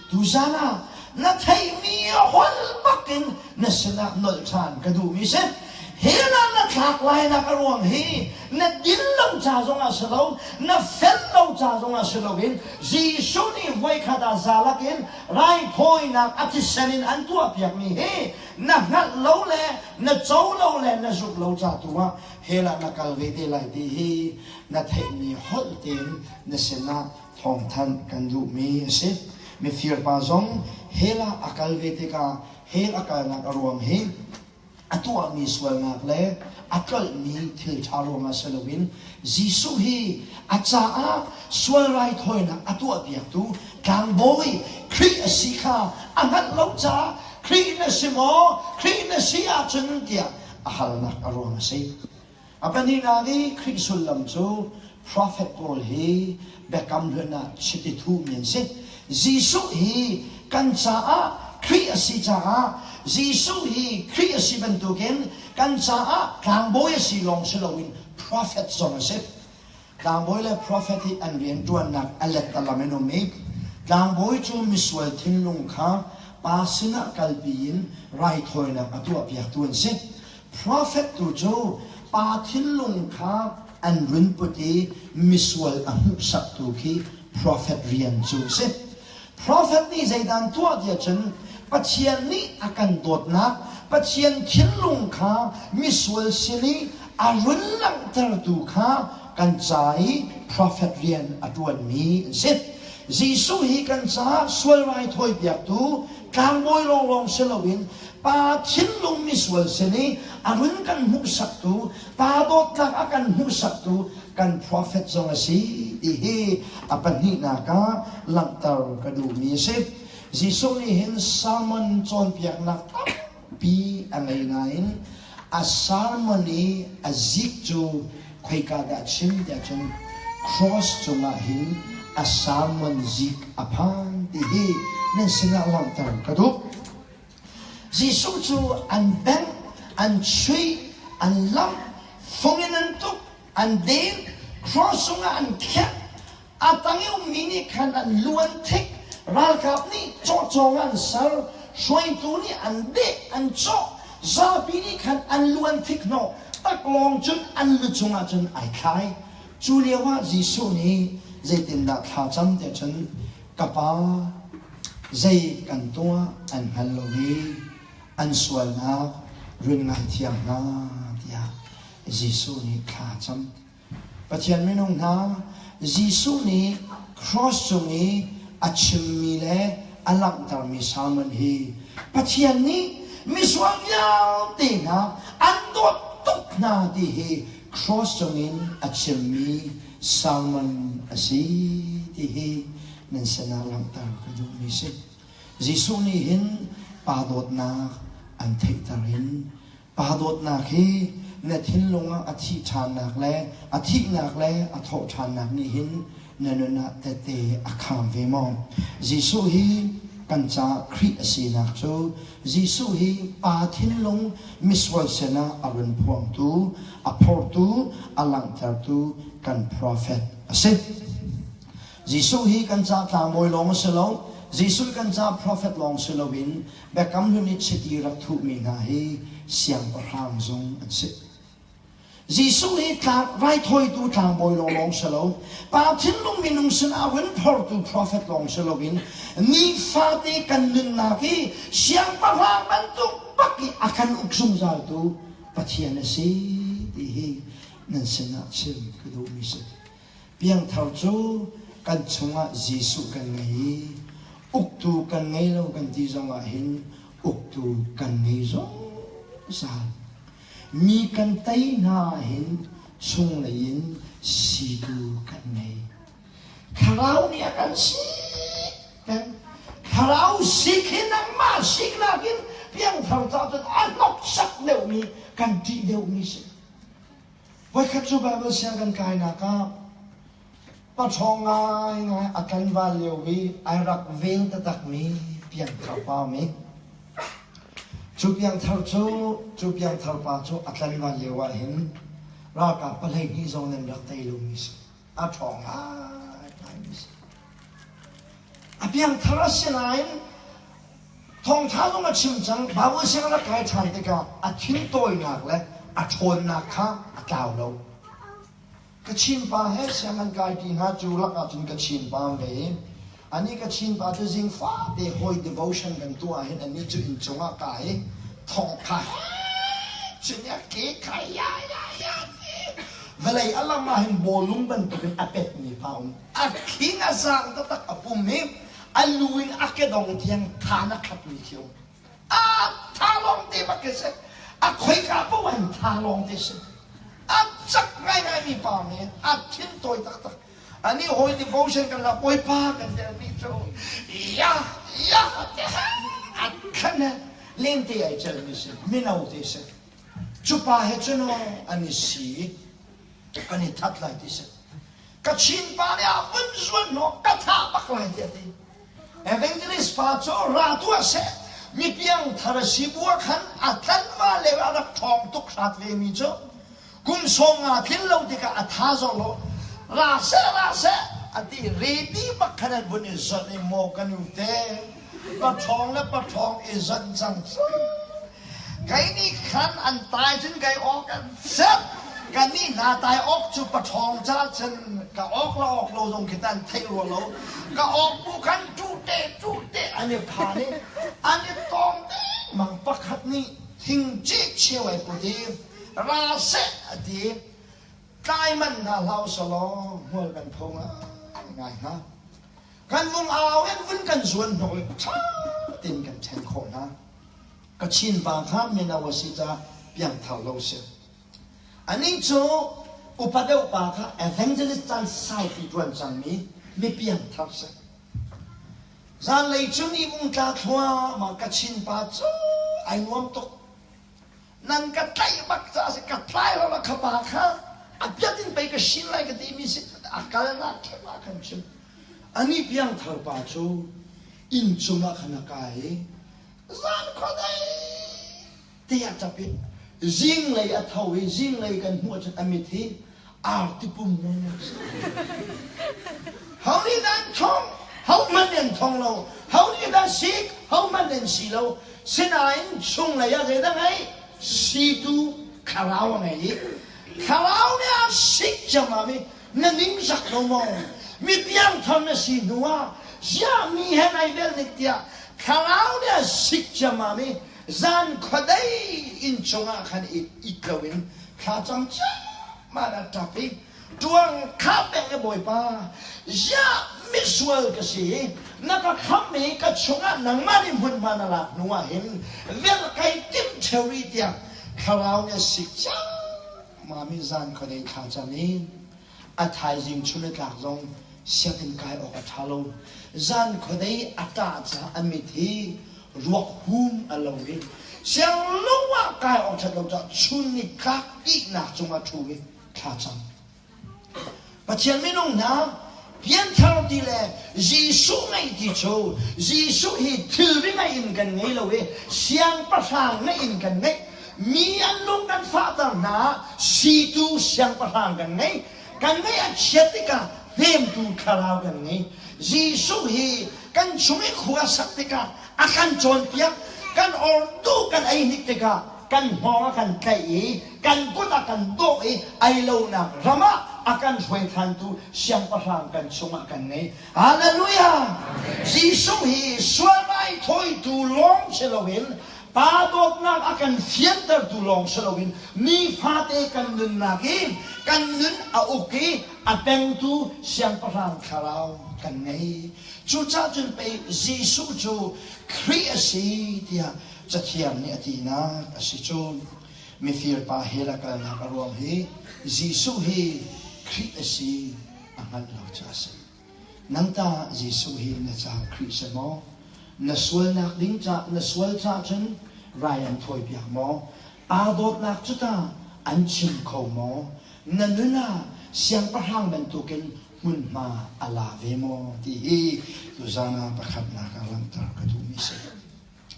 tuzan ah na theihmi holh bakin na sinah nolh ṭhan ka duhmi si. Hell ah na thlak lainak a ruang hi na din lo ca zongah si lo, na fel lo ca zongah si loin Jesuh nih voikhat ah zalak in raithawinak a thisen in an tuahpiakmi hi na hngalh lo le na co lo le na zumh lo ca tu ah hell ah na kal ve te lai ti hi na theihmi holh tein na sinah thawngthanh kan duhmi a si. Mifir pa zong hell ah a kal ve tikah hell a kalnak a ruang hi a tuahmi sualnak le a tlolhmi thil ṭha ruangah si loin Jesuh hi a caah sual raithawinak a tuahpiaktu tlangbawi Khrih a si kha a hngalh lo caah Khrih na si maw? Khrih na si ahcun tiah a halnak a ruang a si. A pahnihnak i Khrih sullam cu profet pawl hi Biakam Hlun ah chiti thuhmi an si. Jesuh hi kan caah Khrih a si caah Jesuh hi Khrih a si bantukin kan caah tlangbawi a si lawng si loin profet zong a si. Tlangbawi le profet hi an rianṭuannak a lettalam in um i tlangbawi cu misual thinlung kha pa sinah kalpi in raithawinak a tuahpiaktu an si. Profet tu cu pa thinlung kha an run put i misual a hmuhsaktu khi profet rian cu a si. Profet nih zeidah an tuah tiah cun Pathian nih a kan dawtnak, Pathian thinlung kha misual sin i a run langhtertu kha kan ca i profet rian a ṭuanmi an si. Jesuh hi kan caah sual raithawi piaktu tlangbawi lawnglawng si loin Pa thinlung misual sin i a run kan hmuhsaktu, Pa dawtnak a kan hmuhsaktu kan prophet zong a si ti hi a pahnihnak ah langhter ka duhmi a si. Jesuh nih hin sermon cawnpiaknak tampi a ngei nain a sermon i a zik cu khoika dah chim tiah cun cross cungah hin a sermon zik a phan ti hi nan sinah langhter ka duh. Jesuh cu an bengh, an chuih, an lamh, fung in an tuk, an den, cross cungah an khenh. A tang i ummi nih khan an lu an thik, ralkap nih cawcawng an ser, hruaitu nih an deh, an cawh, zapi nih khan an lu an thik hnawh, taklawng cun an lu cungah cun ai thlai. Cu lioah Jesuh nih zeitindah thla cam tiah cun Ka pa, zei kan tuah an hngal lo i an sualnak run ngaithiam hna tiah Jesuh nih thla a cam. Pathian minung hna, Jesuh nih cross cung i a chimmi le a langhtermi sermon hi Pathian nih misual vialte hna an dawt tuk hna ti hi cross cungin a chimmi sermon a si ti hi nan sinah langhter ka duhmi si. Jesuh nih hin pa dawtnak an theihter in pa dawtnak hi na thinlung ah a thih ṭhannak le a thihnak le a thawh ṭhannak nih hin na nun ah tette a kham ve maw? Jesuh hi kan caah Khrih a sinak cu Jesuh hi pa thinlung misual sinah a run phuangtu, a phortu, a langhtertu kan profet a si. Jesuh hi kan ca tlangbawi lawng a si lo. Jesuh kan ca profet lawng si loin Biakam Hlun i chiti rak thuhmi hna hi siangpahrang zong an si. Jesuh hi tlang, raithawitu tlangbawi lawng lawng si lo. Pa thinlung minung sinah vun phortu profet lawng si loin nifate kan nunnak hi siangpahrang bantuk bak i a kan uk zungzaltu Pathian a si ti hi nan sinah chim ka duhmi si. Piangthar cu kan chungah Jesuh kan ngei i uktu kan ngei lo kan ti zongah hin uktu kan ngei zungzal. Mi kan tei hna hin chunglei in situ kan ngei. Thlarau nih a kan sik peng. Thlarau sik hi nangmah sik nakin piangthar caah cun a hnoksak deuhmi kan ṭih deuhmi si. Voikhat cu Baibal siang kan kainak ah paṭhawng ngaingai a tlanval lio i ai rak vel taktakmi piangthar pa um i cu piangthar cu cu piangthar pa cu a tlanval lio ah hin ralkap pahlei hnih zong nan rak tei lomi si. A ṭhawng ngaingaimi si. A piangthar a si nain Thawngṭha zong a chim cang. Baibal siang rak kai ṭhan tikah a thintawinak le a ṭhawnnak kha a tlau lo. Kachin pa he siang an kai ṭi hna cu lakah cun Kachin pa an ve i anih Kachin pa cu zing fate hawi devotion kan tuah ahhin anih cu inncung ah kai i thawngṭha cun a ke kha ya ya ya ti vawlei a lam ah hin bawlung bantukin a petmi pa um. A khing a zaang taktak a pum i a lu in a kedong tiang than a khatmi khi um. A tha lawng te bak khi si. A khoika paoh an tha lawng te si. A cak ngaingaimi pa mi a thin tawi taktak. Ani hawi devotion kan la bawipa kan ti ani cu ya ya te a khan lente ai celmi si mino te si. Cu pa he cun an i si kan i that lai ti si. Kachin pa nih a vun zuan hnawh ka thah bak lai tiah a ti. Evangelist pa cu ra tuah seh mi piangthar a si bu ah khan a tlanval le a rak ṭhawng tuk hrat ve mi cu kum 50 tlin lo tikah a tha zong lo ra seh ra seh a ti ready bak khan an vun i zonh i maw ka nu te paṭhawng le paṭhawng i zonh cang cu Kei nih khan an tai cun kei awk an set. Kannih hna tai awk cu paṭhawng ca cun ka awk la awk lo zong khi an theih rua lo. Ka awk bu khan ṭuhte ṭuhte an i phan i an i tawng dengmang pakhat nih thing cik cheu ai put i ra seh a ti. Tlai manh hna hlah usalaw hmual kan pho ngaingai hnga. Kan vung au in vun kan zuan hnawh i ṭha tein kan ṭhen khawh hna. Kachin pa kha mino a si caah piangthar lo si. Anih cu upa deuh pa kha evangelist caan saupi ṭuan cangmi mi piangthar si. Zanlei cu ni vung tla thluahmah Kachin pa cu ai nuam tuk. Nan ka tlaih bak caah si ka tlai lo la kha pa kha a biat in pei ka shin lai ka timi si a kalnak kip ah khan chim. Anih piangthar pa cu inn cungah khan a kai i Zan khuadei te a ṭap i zinglei a tho i zinglei kan hmuh ahcun a mit hi arti pum men a si. Ho nih dah an thong? Ho hmanh an thong lo. Ho nih dah sik? Ho hmanh an si lo. Sinain chunglei ah zeidah ngei? Situ thlarau a ngei i thlarau nih a sik ciammam i na ningzak lo maw? Mi piangthar na si hnu ah ziah mi he nai vel nik tiah thlarau nih a sik ciammam i zan khuadei inn chungah khan it, it loin thlacam ciammam a ṭap i ṭuang kha peng i Bawipa ziah misual ka si i na ka khamh i ka chungah nangmah nih hmunhma na lak hnu ah hin velh kai timh ṭheo rih tiah thlarau nih a sik ciammam i zan khuadei thlacam i a thaizing chun a tlak zong. Sianginn kai awk a ṭha lo. Zan khuadei a ṭah caah a mit hi ruak hum a lo i sianglo ah kai awk ṭhat lo caah chun nitlak ihnak cungah ṭhu i thla cam. Pathian minung hna pianthar ti le Jesuh ngeih ti cu Jesuh hi thilri ngeih in kan ngei lo i siangpahrang ngeih in kan ngeih. Mi an lung kan fahter hna situ siangpahrang kan ngei. Kan ngeih a chiat tikah hnemtu thlarau kan ngei. Jesuh hi kan chung i khua sak tikah a kan cawnpiak, kan ordu kan ei hnik tikah kan hngawng a kan tlaih i kan kut a kan dawh i ei lonak ram ah a kan hruai ṭhantu siangpahrang kan chungah kan ngei. Hallelujah! Jesuh hi sual raithawitu lawng si loin Pa dawtnak a kan fiantertu lawng si loin nifate kan nunnak i kan nun a uk i a pengtu Siangpahrang Thlarau kan ngei. Cucaah cun pei Jesuh cu Khrih a si tiah Cathiang nih a tinak a si cu. Mifir pa hell a kalnak a ruang hi Jesuh hi Khrih a si a hngalh lo caah a si. Nang tah Jesuh hi na caah Khrih si maw? Na sualnak ding ca na sual caah cun rai an thawipiak maw? Aa dawtnak cu tah an chim kho maw? Na nun ah siangpahrang bantukin hmunhma a la ve maw? Ti hi tuzaan ah pakhatnak ah langhter ka duhmi si.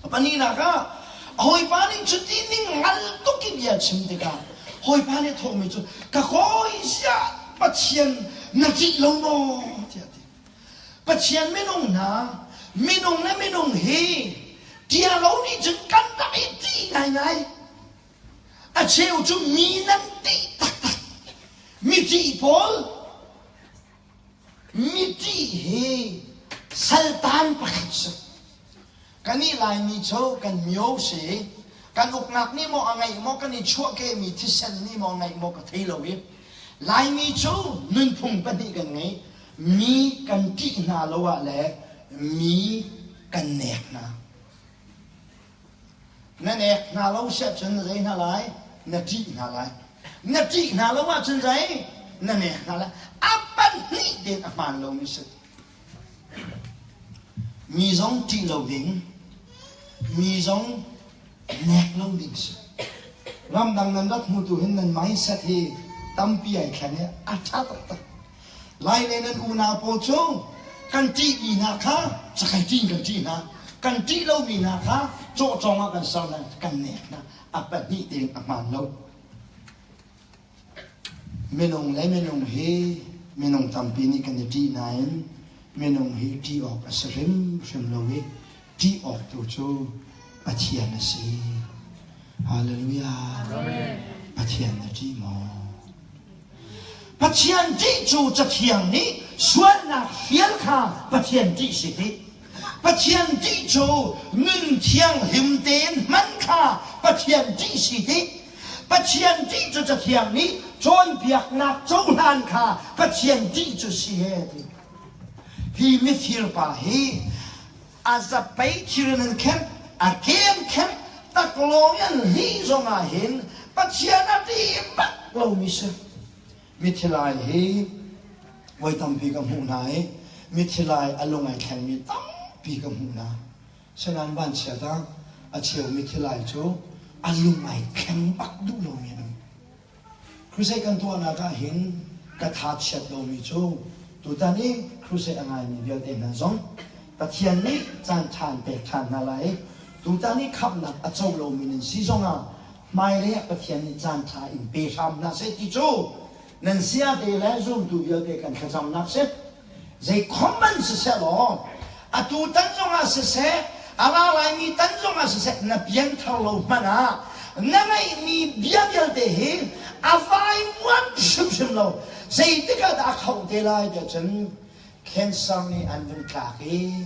A pahnihnak ah a hawipa nih cuti ning hngal tuk i bia chim tikah hawipa nih thawhmi cu ka kawi ziah Pathian na ṭih lo maw tiah a ti. Pathian minung hna minung le minung hi ṭia lo nih cun kan rak i ṭih ngaingai. A cheu cu mi nan ṭih taktak. Mi ṭih pawl mi ṭih hi saltan pakhat si. Kannih Laimi cu kan mio si. Kan uknak nih maw a ngeih maw, kan i chuahkehmi thisen nih maw a ngeih maw ka thei lo i Laimi cu nunphung pahnih kan ngei. Mi kan ṭih hna lo ah le mi kan nek hna. Na nek hna lo siah cun na zei hna lai? Na ṭih hna lai. Na ṭih hna lo ahcun zei? Na nek hna lai. A pahnih tein a hmaan lomi si. Mi zong ṭih lo ding, mi zong nek lo ding si. Ramdang nan rat hnu tu hin nan mindset hi tampi ai thleng i a ṭha taktak. Lai le nan unau pawl cu kan ṭihmi hna kha cakei ṭih in kan ṭih hna. Kan ṭih lomi hna kha cawhcawng ah kan ser hna, kan nek hna. A pahnih tein a hmaan lo. Minung le minung hi minung tampi nih kan i ṭih nain minung hi ṭih awk a si hrimhrim lo i ṭih awk tu cu Pathian a si. Hallelujah. Pathian na ṭih maw? Pathian ṭih cu Cathiang nih sualnak hrial kha Pathian ṭih si ti. Pathian ṭih cu nun thianghlim tein hman kha Pathian ṭih si ti. Pathian ṭih cu Cathiang nih cawnpiaknak cohlan kha Pathian ṭih cu si he ti. Hi mifir pa hi a zapei thir in an khenh, a ke an khenh, taklawng in an hlih zongah hin Pathian a ṭih bak lomi si. Mithilai hi voi tampi ka hmuh hna i mithilai a lung ai thlengmi tampi ka hmuh hna. Sinain vanchiat ah a cheumi thilai cu a lung ai thleng bak duh lomi an um. Crusade kan tuahnak ah hin ka tha chiat lomi cu tutan i crusade a ngaimi vialte hna zong Pathian nih caan ṭha an pek ṭhan hna lai i tutan i khamhnak a co lomi nan si zongah hmailei ah Pathian nih caan ṭha in pe hram hna seh ti cu nan siate le zumtu vialte kan thlacamnak si. Zei khom man siseh law, atu tan zongah siseh, a ra laimi tan zongah siseh, na pianthar lo hmanh ah na ngeihmi bia vialte hi a vaivuan hrimhrim lo. Zeitik ah dah a khoh te lai tiah cun cancer nih an vun tlak i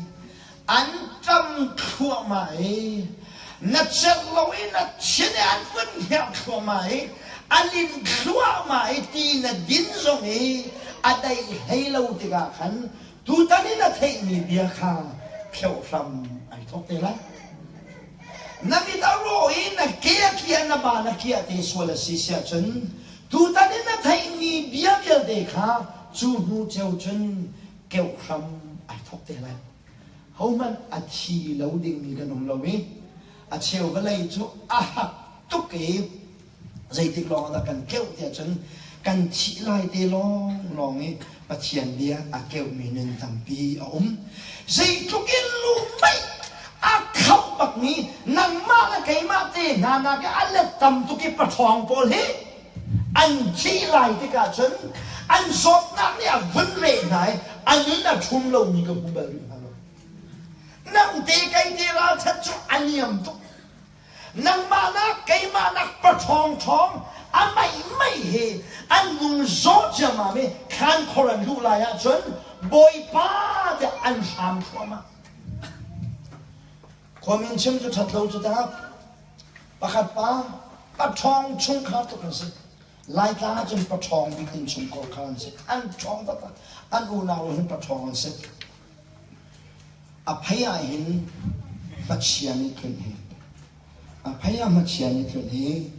an ṭam thluahmah i na celh lo i na thin i an vun hngeuh thluahmah i a lin thluahmah i ti na din zong i a daih hlei lo tikah khan tutan i na theihmi bia kha pheuh hram ai thawk te lai. Na mit a rawh i na ke a kiah na ban a kiah te sual a si siah cun tutan i na theihmi bia vialte kha cu hnu ceu cun. keuh hram ai thawk te lai. Hohmanh a thi lo dingmi kan um lo i a cheu vawlei cu a hak tuk i zeitik lawng ah dah kan keuh tiah cun kan thih lai te lawnglawng i Pathian bia a keuhmi nun tampi a um. Zeitluk in lu meih a khauh bakmi nangmah le keimah te hna nak i a let tam tuk i paṭhawng pawl hi an thih lai tikah cun an zawtnak nih a vun reh hna i a nun a ṭhum lomi ka hmu bal rih hna lo. Nang te kei te ralṭhat cu a niam tuk. Nangmah nak keimah nak paṭhawng ṭhawng a mei mei he an vung zaw ciammam i thlan khor an luh lai ahcun Bawipa tiah an hram thluahmah. Khuamin chim cu ṭhat lo cu ta. Pakhat pa paṭhawng chungkhar tuk an si. Laitlang ahcun paṭhawng bik innchungkhar kha an si. An ṭhawng taktak. An unau hin paṭhawng an si. A phei ah hin hmachia nih tlunh hi. A phei ah hmachia nih tlunh hi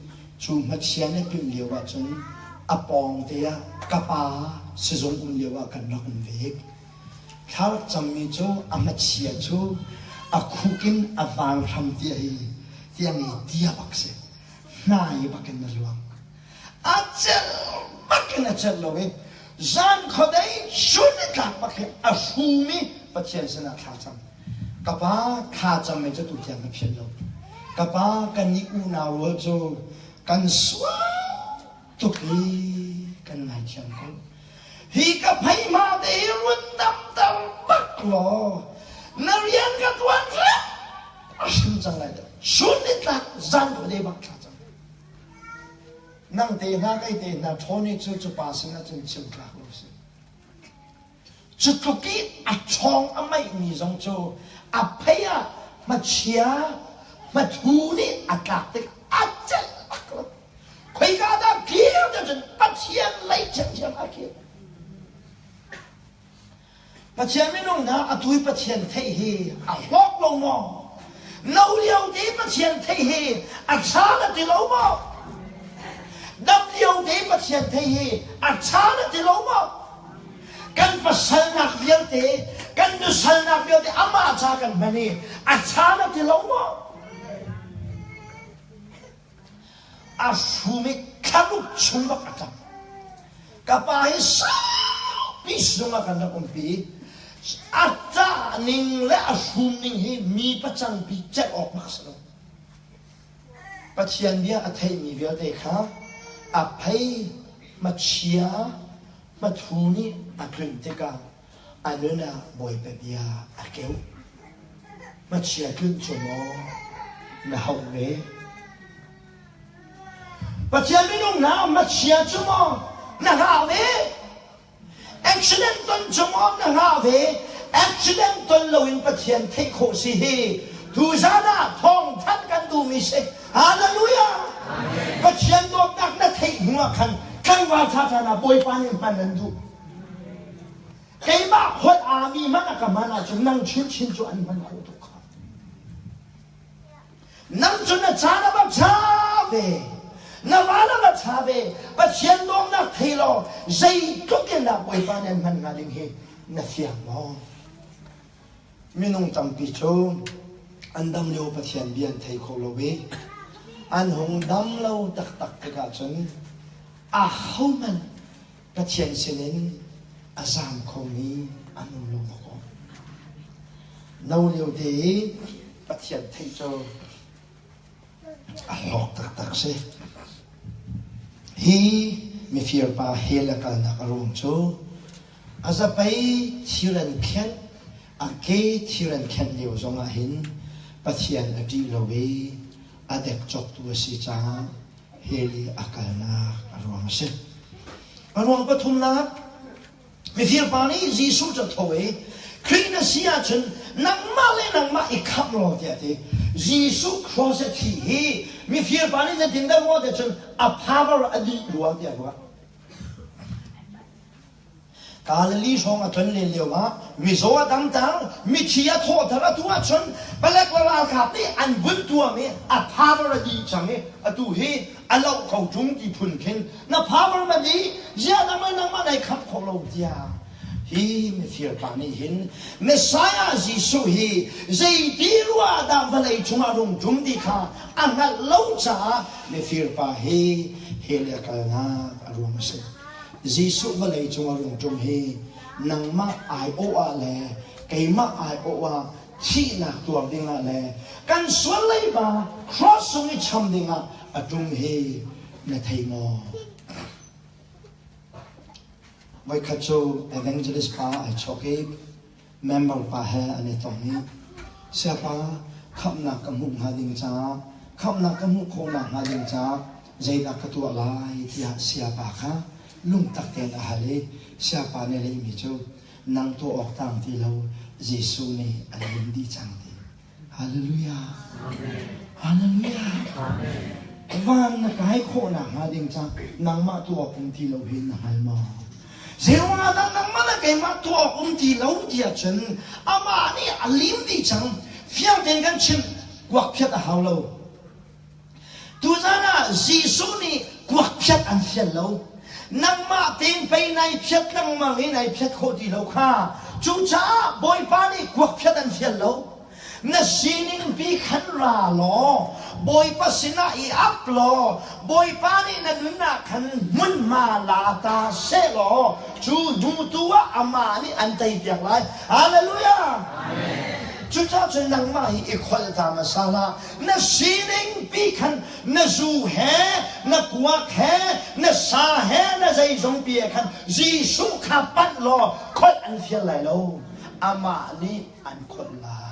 cu hmachia nih tlunh lio ahcun a pawng te ah ka pa sizung um lio ah kan rak um ve. Thla rak cammi cu a hmachia cu a khuk in a vang hram tia hi tiang i tia bak si. Hnai bak in a luang. A celh bak in a celh lo i zan khuadei chun i tlak bak hi a hrum i Pathian sinah thla cam. Ka pa thla cam mi cu tu tiang ka philh lo. Ka pa kan nih unau rual cu kan sual tuk i kan ngaithiam ko. Hi ka pheihma te hi run damter bak law na rian ka tuan a hrim cang lai dah. Chun ni tlak zan khuadei bak thla cam. Nang te hna kei te hna ṭhawn i cu cu pa sinah cun chim tlak lo si. Cu tluk i a ṭhawng a meihmi zong cu a phei ah hmachia hmathu nih a tlak tik a celh bak lo. Khoika dah kir ti cun Pathian lei ṭhiamṭhiam a kir. Pathian minung hna atu i Pathian theih hi a hlawk lo maw? No lio te Pathian theih hi a ṭha na ti lo maw? Dam lio te Pathian theih hi a ṭha na ti lo maw? Kan pasalnak vialte, kan nusalnak vialte amah ca kan hman i a ṭha na ti lo maw? A hrum i thlaruk chung bak a ṭap. Ka pa hi saupi zung ah kan rak umpi. A ṭah ning le a hrum ning hi mi pacangpi celh awk bak si lo. Pathian bia a theimi vialte kha a phei hmachia hmathu nih a tlun tikah a nun ah Bawipa bia a keuh. Hmachia tlunh cu maw na hauh ve? Pathian minung hna hmachia cu maw na hngah ve? Accident ton cu maw na hngah ve? Accident ton loin Pathian theih khawh si hi tuzan ah thawngthanh kan duhmi si. Hallelujah! Pathian dawtnak na theih hnu ah khan tlangval ṭha ṭha hna Bawipa nih hman an duh. Keimah holh aami hmanh a ka hman ahcun nang chinchin cu an hman khawh tuk kha. Nang cu na caan a va ṭha ve. Na van a va ṭha ve. Pathian dawtnak thei law zeitluk in dah Bawipa nih an hman hnga ding hi na fiang maw? Minung tampi cu an dam lio Pathian bia an thei kho lo i an hung dam lo taktak tikah cun ahohmanh Pathian sinin a zaam khomi an um lo maw? No lio te i Pathian theih cu a hlawk taktak si. Hi mifir pa hell a kalnak a ruang cu a zapei thir an khenh, a ke thir an khenh lio zongah hin Pathian a ṭih lo i a dekcawktu a si caah hell i a kalnak a ruang a si. A ruang pathumnak, mifir pa nih Jesuh cu a tho i Khrih na si ahcun nangmah le nangmah i khamh law tiah a ti. Jesuh cross a thi hi mifir pa nih zeitindah ruah tiah cun a power a dih rua tiah ruah. Galilee hrawng a tlon len lio ah mizaw a damter, mithi a thawhter atu ahcun palek le ralkap nih an vun tuam i a power a dih cang i atu hi a loh ko ṭung ti phun khin na power na dih ziah nangmah nangmah nai khamh khawh lo tiah. Hi mifir pa nih hin Messiah Jesuh hi zeiti ruah dah vawlei cungah rung ṭum ti kha a hngalh lo caah mifir pa hi hell i a kalnak a ruang a si. Jesuh vawlei cung a rung ṭum hi nangmah aiawh ah le keimah aiawh ah thihnak tuar dingah le kan sual leiba cross cung i cham dingah a ṭum hi na thei maw? Voikhat cu evangelist pa ai chawk i member pa he an i tong i siapa khamhnak ka hmuh hnga ding caah khamhnak ka hmuh khawhnak hnga ding caah zeidah ka tuah lai tiah siapa kha lungtak tein a hal i siapa nih a lehmi cu nang tuah awk tang ti lo Jesuh nih a lim dih cang ti. Hallelujah. Hallelujah. Van na kai khawhnak hnga ding ca nangmah tuah awk um ti lo hin na hngal maw? Zeiruangah dah nangmah le keimah tuah awk um ti lo tiah cun amah nih a lim dih cang. Fiang tein kan chimh, kuak phiat a hau lo. Tuzan ah Jesuh nih kuak phiat an fial lo. Nangmah tein pei nai phiat lengmang i nai phiat khawh ti lo kha. Cucaah Bawipa nih kuak phiat an fial lo. Na sining pi khan ra law Bawipa sinah i ap law Bawipa nih na nun ah khan hmunhma la ta seh law cu hnu tu ah amah nih an teipiak lai. Hallelujah! Cucaah cun nangmah hi i kholh ta hmasa hlah. Na sining pi khan na zu he, na kuak he, na sa he, na zeizong pi he khan Jesuh kha panh law kholh an fial lai lo. Amah nih an kholh lai.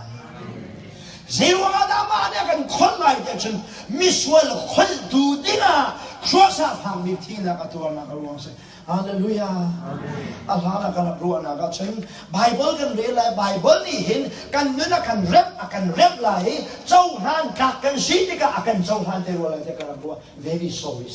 Zeiruangah dah amah nih a kan kholh lai tiah cun misual kholhtu dingah cross ah fangmi thihnak a tuarnak a ruang a si. Hallelujah. A hlan ah ka rak ruahnak ahcun Bible kan rel lai Bible nih hin kan nun a kan remh a kan remh lai i cohlan tlak kan si tikah a kan cohlan te rua lai tiah ka rak ruah. Very sorry.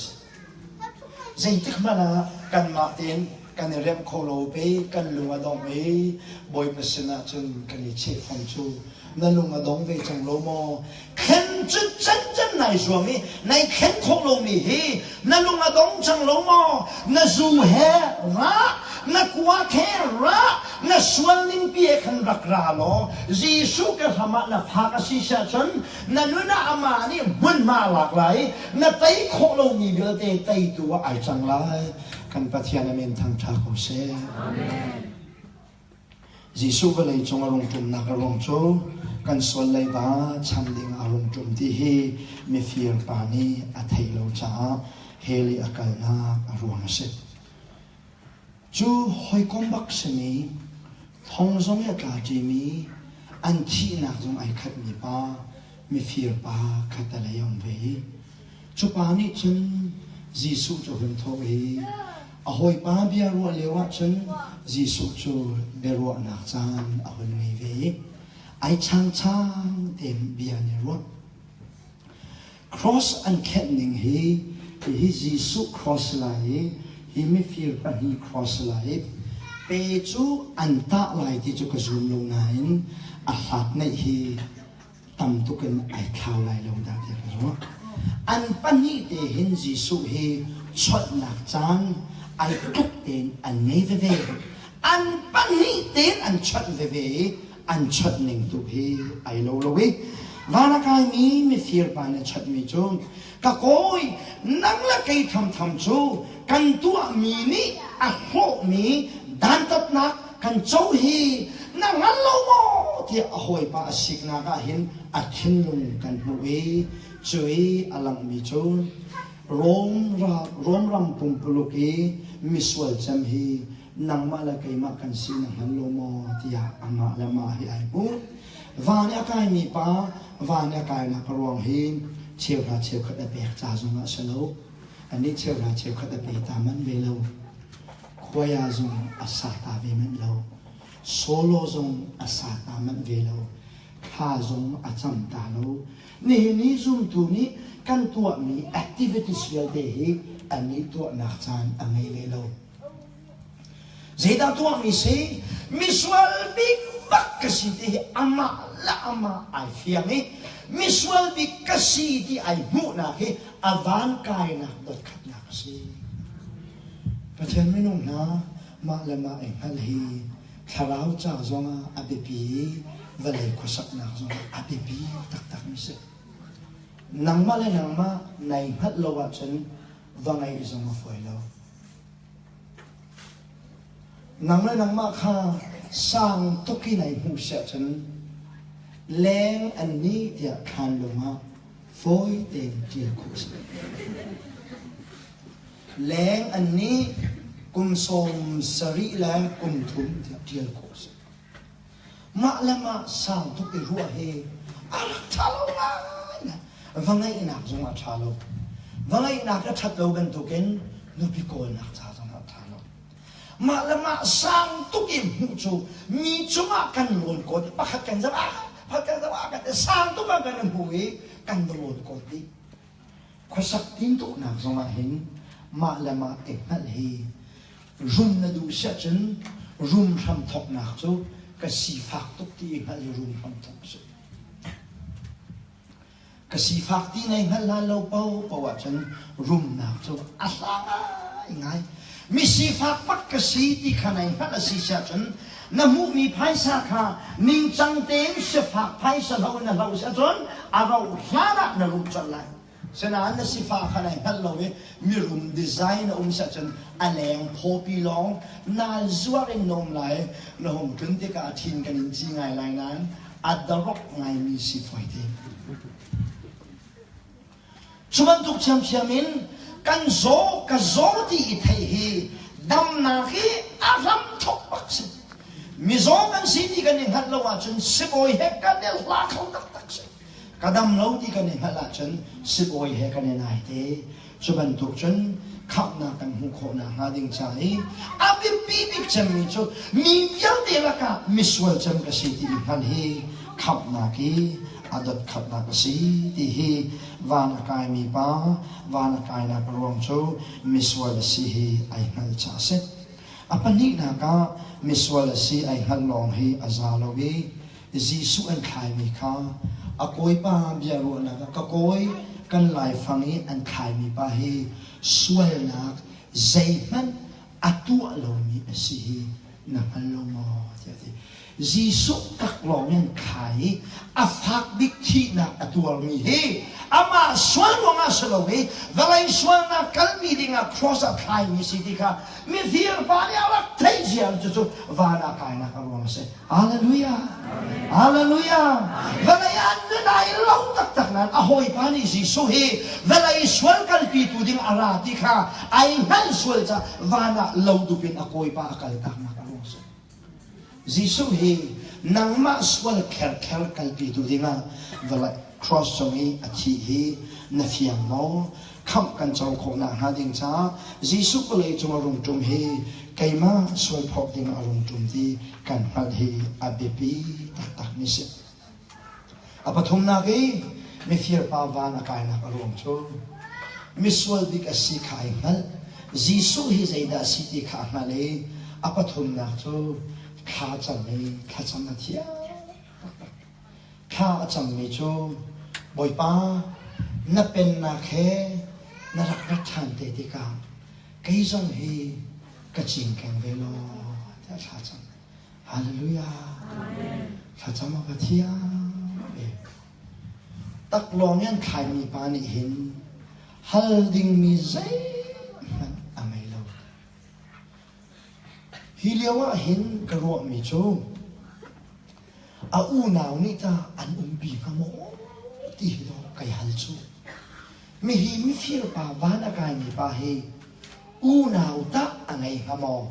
Zeitik hmanh ah kanmah tein kan i remh kho lo pe kan lung a dong i Bawipa sinah cun kan i cheh fom cu na lung a dong ve cang lo maw? Thlen cu cancan nai zuam i nai thlen khawh lomi hi na lung a dong cang lo maw? Na zu he ra, na kuak he ra, na sual ningpi he khan rak ra law Jesuh ka hram ah na phak a si siah cun na nun ah amah nih hmunhma a lak lai i na tei khawh lomi vialte teitu ah ai cang lai. Kan Pathian a min thangṭha ko seh. Amen. Jesuh vawlei cung a rung ṭumnak a ruang cu kan sual leiba cham ding a rung ṭum ti hi mifir pa nih a theih lo caah hell i a kalnak a ruang a si. Cu hawikom bak simi, thong zong i a tla ṭimi, an thihnak zong ai khatmi pa, mifir pa khatalei a um ve i Cu pa nih cun Jesuh cu a hun thawh i a hawipa bia ruah lio ah cun Jesuh cu biaruahnak caan a hun ngei ve i ai changchang tein bia an i ruah. Cross an khenh ning hi hihi Jesuh cross lai i hi mifir pahnih cross lai i pe cu an tah lai ti cu ka zum lo nain a hlat neih hi tam tuk in ai thlau lai lo dah tiah ka ruah. An pahnih te hin Jesuh hi chawnhnak caan ai tluk tein an ngei veve. An pahnih tein an chawnh veve i an chawnh ning tu hi ai lo lo i van a kaimi mifir pa nih a chawnhmi cu ka kawi nang le kei thamtham cu kan tuahmi nih a hlawhmi dantatnak kan co hi na hngal lo maw tiah a hawipa a siknak ah hin a thinlung kan hmuh i cu i a langmi cu Rom Rom ram pumpuluk i misual cem hi nangmah le keimah kan si na hngal lo maw tiah amah le mah hi ai hmuh van i a kaimi pa van i a kainak ruang hi cheuhra cheukhat a pek ca zongah si lo anih cheuhra cheukhat a pe ta manh ve lo Khuaia zong a sa ta ve manh lo. Solo zong a sa ta manh ve lo. Thla zong a cam ta lo. Nihin i zumtu nih kan tuahmi activities vialte hi annih tuahnak caan a ngei ve lo. Zeidah tuahmi si? Misual bik bak ka si ti hi amah le amah ai fiang i misual bik ka si ti ai hmuhnak hi a van kainak dotkhatnak a si. Pathian minung hna mah le mah i hngalh hi. Thlarau ca zongah a biapi i vawlei khuasaknak zongah a biapi taktakmi si. Nangmah le nangmah nai hngalh lo ahcun va ngeih zong a fawi lo. Nang le nangmah kha sang tuk i nai hmuh si ahcun leng an ni tiah thlan lung ah fawi tein ṭial khawh a si. Leng an nih kum sawm sarih le kum thum tiah ṭial khawh a si. Mah le mah sang tuk i ruah hi a rak ṭha lo ngai. Va ngeihnak zong a ṭha lo. Va ngeihnak a ṭhat lo bantukin nupi kawlnak ca zong a ṭha lo. Mah le mah sang tuk i hmuh cu mi cungah kan lawn kawt i pakhat kan zoh ah pakhat kan zoh ah kan sang tuk ah kan i hmu i kan va lawn kawt dih. Khuasak tintuknak zongah hin mah le mah i hngalh hi rum na duh siahcun rum hram thawknak cu ka sifak tuk ti i hngalh hi rum hram thawk a si. Ka sifak ti nai hngalh hlan lo paohpaoh ahcun rumnak cu a hla ngaingai. Mi sifak bak ka si ti kha nai hngalh a si siahcun na hmuhmi phaisa kha ningcang tein sifak phaisa hlo in na hlo si ahcun a rauh hlan ah na rum colh lai. Sinain na sifah kha nai hngalh lo i mirum design a um si ahcun a leng phawpi lawng nal zuar in na um lai. Na hung tlun tikah a thin kan in ci ngai lai nain a darok ngaimi si fawi te. Cu bantuk ṭhiamṭhiam in kan zaw ka zaw ti i theih hi damnak hi a hram thawk bak si. Mizaw kan si ti kan i hngalh lo ahcun sibawi he kan i hla kho taktak si. Ka dam lo ti kan i hngalh ahcun sibawi he kan i nai te. Cu bantuk cun khamhnak kan hmuh khawh nakhnga ding ca i a biapi bik cemmi cu mi vialte lakah misual cem ka si ti i hngalh hi khamhnak i a dot khatnak a si ti hi van a kaimi pa van a kainak ruang cu misual a si hi ai hngalh caah a si. A pahnihnak ah misual a si ai hngalh lawng hi a za lo i Jesuh an thlaimi kha a kawipa bia ruahnak ah ka kawi kan laifang i an thlaimi pa hi sualnak zeihmanh a tuah lomi a si hi na hngal lo maw tiah a ti. Jesuh taklawng in thlai i a fak bik thihnak a tuarmi hi amah sual ruangah si lo i vawlei sualnak kalpi dingah cross ah thlaimi si ti kha mifir pa nih a rak theih ziar cucu van ah kainak a ruang a si. Hallelujah! Hallelujah! Vawlei ah nun ai lo taktak nain a hawipa nih Jesuh hi vawlei sual kalpitu ding a ra ti kha ai hngalh sual caah van ah lo dup in a kawipa a kaltaknak a ruang si. Jesuh hi nangmah sual kherkher kalpitu dingah vawlei cross cung i a thih hi na fiang maw? Khamh kan co khawh nakhnga ding caah Jesuh vawlei cung a rung ṭum hi keimah sual phawk ding a rung ṭum ti kan hngalh hi a biapi taktakmi si. A pathumnak i mifir pa van a kainak a ruang cu misual bik a si kha ai hngalh. Jesuh hi zeidah a si ti kha a hngalh i a pathumnak cu thla cam i thlacam a thiam taktak. Thla a cammi cu Bawipa na pennak he na rak rat ṭhan te tikah kei zong hi ka cingkeng ve law tiah thla cam. Hallelujah. Thlacam a va thiam ve. Taklawng in an thlaimi pa nih hin hal dingmi zeihmanh a ngei lo. Hi lio ah hin ka ruahmi cu a unau nih tah an umpi hnga maw ti hi dawh kai hal cu. Mihi mifir pa van a kaimi pa hi unau tah a ngei hnga maw?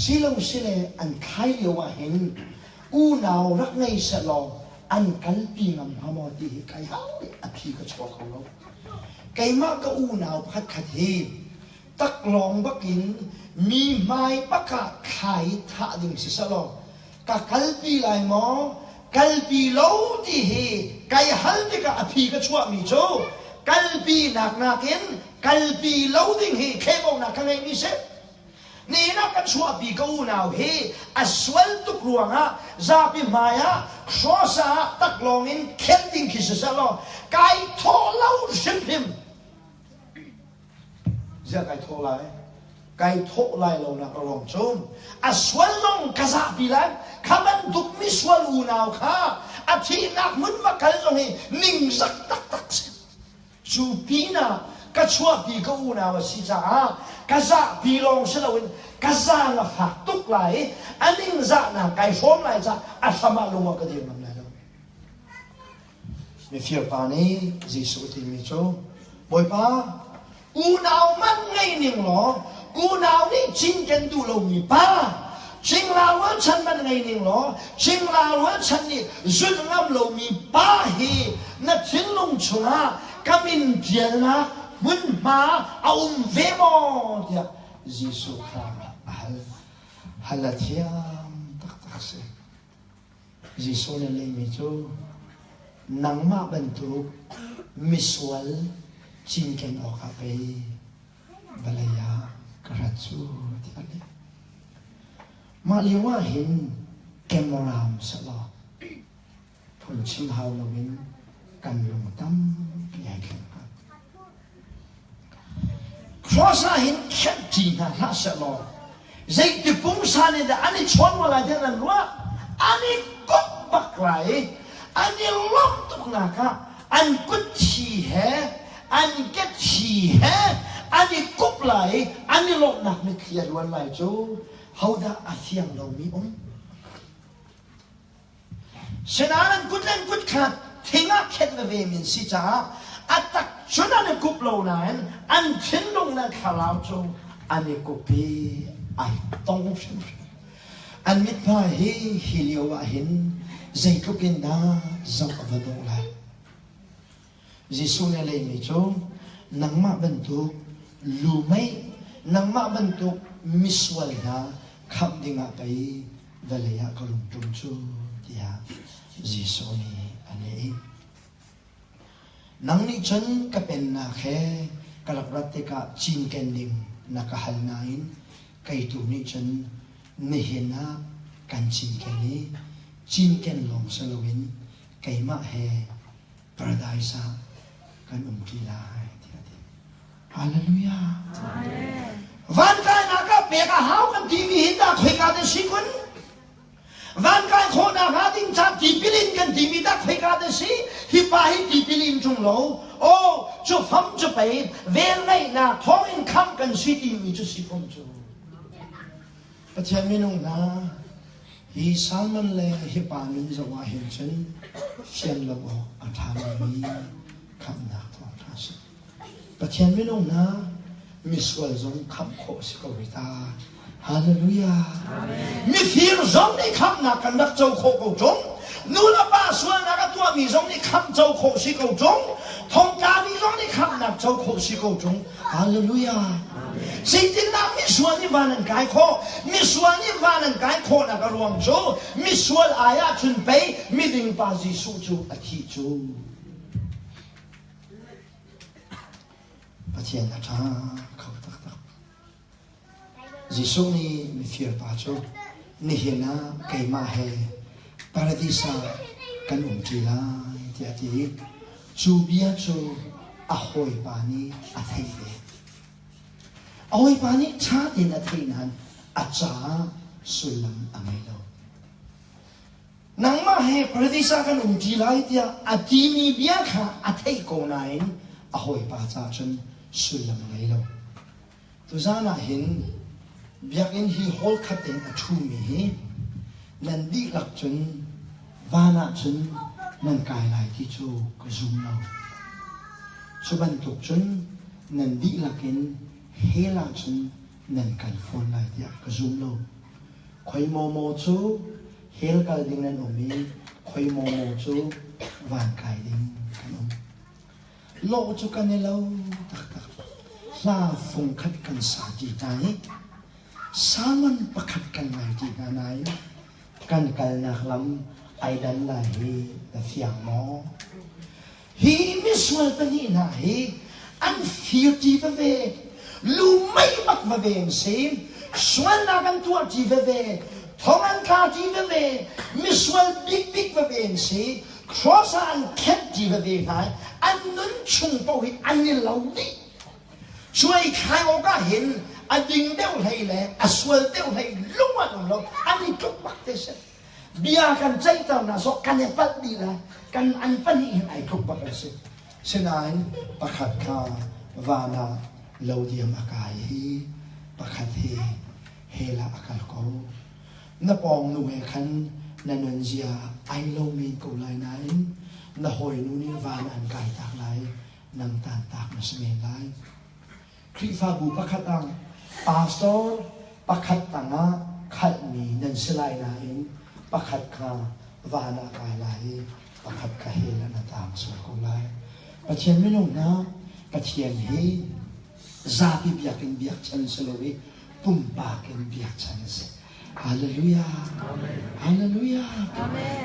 Silo sile an thlai lio ah hin unau rak ngei sehlaw an kalpi ngam hnga maw ti hi kai hal a phi ka chuak kho lo. Keimah ka unau pakhatkhat hi taklawng bakin mi hmai bak ah thlai thah ding si sehlaw ka kalpi lai maw kalpi lo ti hi kai hal tikah a phi ka chuahmi cu kalpi nak nakin kalpi lo ding hi thlehbaunak ka ngeihmi si nihin ah ka chuahpi ka unau hi a sual tuk ruangah zapi hmai ah cross ah taklawng in khen ding khi si seh law kai thawh lo hrimhrim ziah kai thawh lai? Kai thawh lai lonak a ruang cu a sual zong ka zahpi lai. Kha bantuk misual unau kha a thihnak hmun va kal zong hi ningzak taktak si. Cu pinah ka chuahpi ka unau a si caah ka zahpi lawng si loin ka zaang a fak tuk lai i a ningzahnak kai hrawm lai caah a hram ah lung ah ka dir ngam lai lo. Mifir pa nih Jesuh a timi cu, Bawipa, unau man ngei ning law unau nih cinken duh lomi pa cingla rualchan man ngei ning law cingla rualchan nih zulh ngam lomi pa hi na thinlung chungah ka min ṭialnak hmunhma a um ve maw tiah Jesuh kha a hal. Hal a thiam taktak a si. Jesuh nih a lehmi cu nangmah bantuk misual cinken awkah pei vawlei ah ka rat cu tiah a leh. Mah lio ah hin camera um sehlaw phungchim hau loin kan lung tampi ai thleng hnga. Cross ah hin khenhṭi hna hlah sehlaw zeiti pungsan in dah an i chawn rua lai tiah nan ruah? An i kut bak lai i an i lawmh tuknak ah an kut thi he an ke thi he an i kup lai i an i lawmhnak mitthli a luan lai cu hodah a fiang lomi um? Sinain an kut le an kut kha thing ah khenh veve mi an si caah a tak cun an i kup lo nain an thinlung le thlarau cu an i kup i ai tong hrimhrim. An mithmai hi hi lio ah hin zeitluk in dah zoh a va dawh lai. Jesuh nih a lehmi cu nangmah bantuk lumei, nangmah bantuk misual hna khamh dingah pei vawlei ah ka rung ṭum cu tiah Jesuh nih a leh. Nang nih cun ka pennak he ka rak rat tikah cinken ding na ka hal nain kei tu nih cun nihin ah kan cinken i cinken lawng si loin keimah he paradise ah kan umṭi lai tiah a ti. Hallelujah. Van kainak ah pek a hau kan timi hi dah khoika dah si kun? Van kai khawhnak hnga ding ca tipil in kan timi dah khoika dah si? Hi pa hi tipil in ṭung lo. Oh, cu fam cu pei vel ngeihnak thawngin khamh kan si timi cu si fom cu. Pathian minung hna, hi Salmon le hi pa nun zoh ah hin cun fian lo awk a ṭha lomi khamhnak thawngṭha a si. Pathian minung hna, misual zong khamh khawh a si ko rih ta. Hallelujah. Mifir zong nih khamhnak kan rak co khawh ko ṭung. Nu le pa sualnak a tuahmi zong nih khamh co khawh si ko ṭung. Thongtlami zong nih khamhnak co khawh si ko ṭung. Hallelujah. Zeitindah misual nih van an kai khawh? Misual nih van an kai khawhnak a ruang cu misual ai ah cun pei miding pa Jesuh cu a thih cu. Pathian a ṭha kho taktak. Jesuh nih mifir pa cu nihin ah keimah he paradis ah kan umṭi lai tiah a ti i cu bia cu a hawipa nih a theih ve. A hawipa nih ṭha tein a theih nain a caah sullam a ngei lo. Nangmah he paradis ah kan umṭi lai tiah a timi bia kha a theih ko nain a hawipa caah cun sullam a ngei lo. Tuzaan ah hin biakinn hi hall khat in a ṭhumi hi nan dihlak cun van ah cun nan kai lai ti cu ka zum lo. Cu bantuk cun nan dihlak in hell ah cun nan kal fawn lai tiah ka zum lo. Khoi maw maw cu hell kal ding nan um i khoi maw maw cu van kai ding kan um. Lawh cu kan i lo taktak. Hla fungkhat kan sa ṭi hna i sermon pakhat kan ngai ṭi hna nain kan kalnak lam ai dan lai hi na fiang maw? Hi misual pahnih hna hi an fir ṭi veve, lu mei bak veve an si, sualnak an tuah ṭi veve, thong an tla ṭi veve, misual bikbik veve an si, Cross ah an khenh ti veve hna i an nun chung paoh hi an i lo dih. Cuai thlai awk ah hin A ding deuh hlei le a sual deuh hlei lung an um lo. An i tluk bak te si. Bia kan ceihter hna sawh kan i palh dih lai. Kan an pahnih hin ai tluk bak an si. Sinain pakhat kha van ah lo diam a kai i pakhat hi hell ah a kal ko. Na pawng nu he khan na nunzia ai lo men ko lai nain na hawinu nih van an kai tak lai, nang tantak na si men lai. Khrihfabu pakhat ah pastor pakhat tangah khalhmi nan si lai nain pakhat kha van ah kai lai i pakhat kha hell ah na tang sual ko lai. Pathian minung hna, Pathian hi zapi biakinn biakchan si lo i pumpak in biakchan a si. Hallelujah. Hallelujah.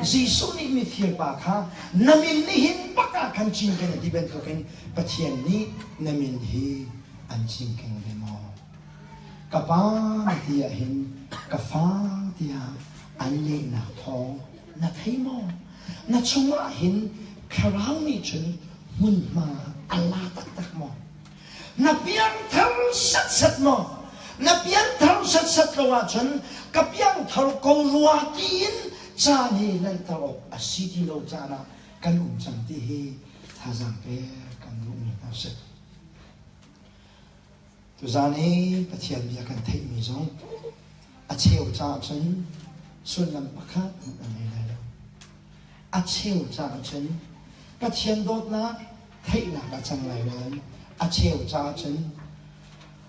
Jesuh nih mifir pa kha na min nih hin bak ah khan cinken a ti bantukin Pathian nih na min hi an cinken ve maw? Ka pa na ti ah hin ka fa tiah an lehnak thawng na thei maw? Na chungah hin thlarau nih cun hmunhma a la taktak maw? Na piangthar satsat maw? Na piangthar satsat lo ahcun ka piangthar ko rua tiin caan hi lanhter awk a si ti lo caan ah kan um cang ti hi thazaang pek kan duhmi hna si. Tuzaan i Pathian bia kan theihmi zong a cheu caah cun sullam pakhat hmanh a ngei lai lo. A cheu caah cun Pathian dawtnak theihnak a cang lai nain a cheu caah cun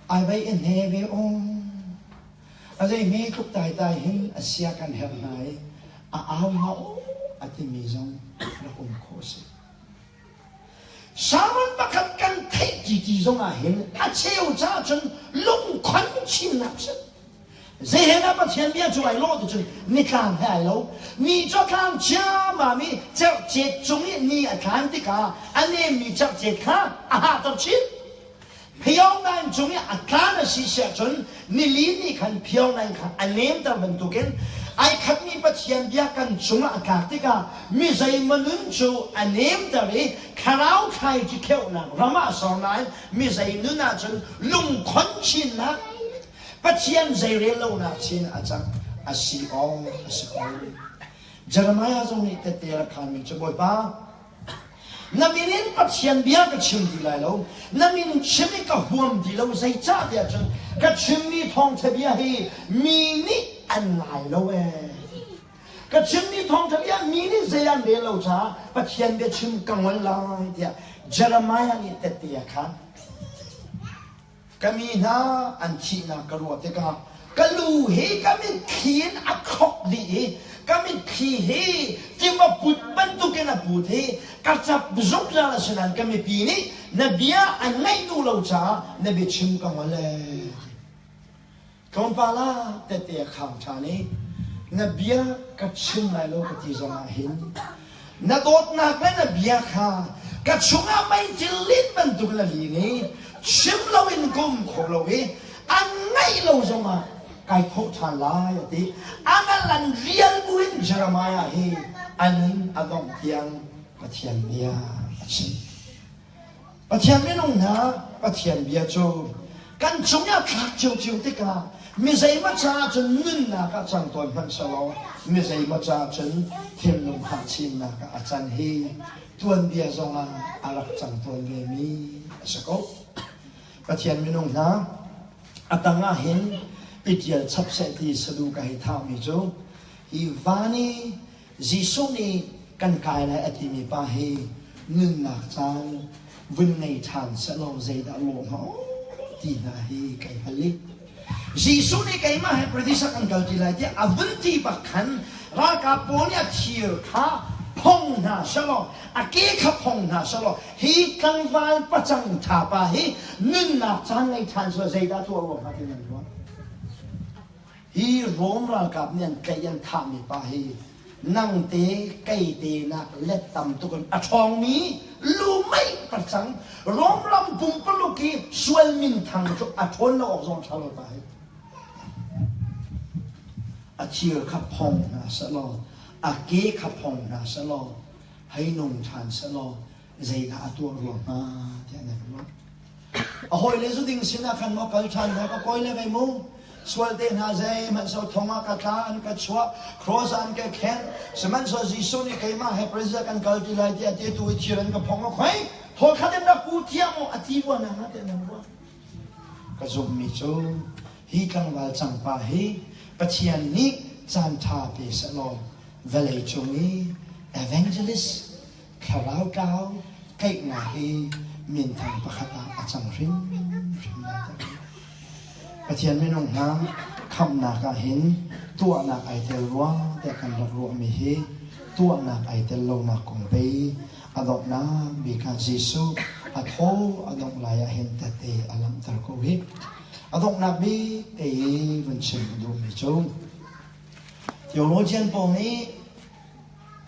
ai vei i hne ve aw. A zei hme tluk taitai hin a sia kan herh hna i a au hna aw a timi zong rak um khawh a si. Sermon pakhat kan theih ti ti zong ah hin a cheu caah cun lungkhon chinnak si. Zei he dah Pathian bia cu ai lawh ti cun nitlang he ai lo. Ni cu a tlang ciammam i cerhcet cung i ni a tlan tikah a nemmi cerhcet kha a hahter chin. Phionain cung i a tlan a si siah cun nili nih khan phionain kha a nemter bantukin ai khatmi Pathian bia kan cungah a tlak tikah mi zeimaw nun cu a nemter i thlarau thlaici kheuhnak ram ah a ser nain mi zei nun ah cun lungkhon chinnak Pathian zeirel lonak chin a cang a si awk a si ko. Jeremiah zong nih tette a rak khanmi cu Bawipa na min in Pathian bia ka chim ti lai lo na min chim i ka huam ti lo zeicah tiah cun ka chimmi thawngṭha bia hi mi nih an ngai lo ee ka chimmi thawngṭha bia mi nih zei an rel lo caah Pathian bia chim ka ngol lai tiah Jeremiah nih tette a khan Ka mi hna an thihnak ka ruah tikah ka lu hi ka mitthli in a thlok dih i ka mitthli hi tiva put bantukin a put i ka ṭap zungzal a si nain ka mipi nih na bia an ngaih duh lo caah na biachim ka ngol ee. Tlawmpal ah tette a khang ṭhan i na bia ka chim lai lo ka ti zongah hin na dawtnak le na bia kha ka chungah meiṭil lin bantuk na lin i chim loin ka um kho lo i an ngaih lo zongah kai thawh ṭhan lai a ti. A ngal an rial buin Jeremiah hi a nun a dongh tiang Pathian bia a chim. Pathian minung hna Pathian bia cu kan cung i a thlak ciocio tikah mi zeimaw caah cun nunnak ah cang tawn hmanh selaw mi zeimaw caah cun thinlung hahchinnak ah a can hi tuanbia zongah a rak cang tawn vemi a si ko. Pathian minung hna a tang ah hin i ṭial chap seh ti sadu ka hei thahmi cu hi van i Jesuh nih kan kai lai a timi pa hi nunnak caan vun ngei ṭhan sehlaw zeidah lawh hnga ti hna hi kai hal i Jesuh nih keimah he paradis ah kan kal ṭi lai tiah a vun ti bak khan ralkap pawl nih a thir kha phong hna sehlaw a ke kha phong hna sehlaw hi tlangval pacang ṭha pa hi nunnak caan ngei ṭhan sehlaw zeidah tuah rua hnga ti nan ruah? Hi Rom ralkap nih an tlaih an thahmi pa hi nangte keite nak let tam tuk in a ṭhawngmi lumei pacang Rom ram pumpaluk i sual minthang cu a ṭhawn lo awk zong ṭha lo pa hi. A thir kha phong hna sehlaw, a ke kha phong hna sehlaw, hei nung ṭhan sehlaw, zeidah a tuah rua hnga tiah nan ruah. A hawile zu ding sinah khan maw kal ṭhan hna ka kawi le vei mu. Sual te hna zeihmanh thong ah ka tla an ka chuah, cross an ka khenh. Sihmanhsehlaw Jesuh nih keimah he president kan kal ti lai tiah ti tu i thir an ka phong a khoi. Thaw khat in rak pu thiam u a ti rua na nga te nan ruah. Ka zumhmi cu hi tlangval cangpa hi Pathian nih caan ṭha pe sehlaw vawlei cung i evangelist thlarau tlau tlaihnak hi minthang pakhat ah a cang hrimhrim lai ti. Pathian minung hna khamhnak ah hin tuahnak ai tel rua tiah kan rak ruahmi hi tuahnak ai tel lonak kong pei a donghnak bik ah Jesuh a thaw a dongh lai ah hin tette a langhter ko hi. A donghnak bik te i vun chim ka duhmi cu theologian pawl nih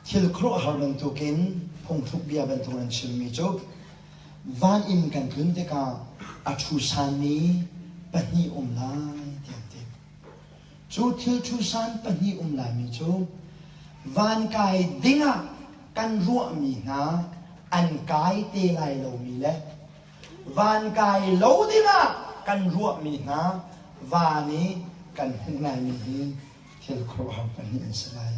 thil khuaruahhar bantukin phungthluk bia bantuk an chimmi cu van inn kan tlun tikah a ṭhusanmi pahnih um lai tiah an ti. Cu thil ṭhusan pahnih um laimi cu van kai dingah kan ruahmi hna an kai te lai lomi le van kai lo dingah kan ruahmi hna van i kan hmuh laimi hi thil khuaruahhar pahnih an si lai.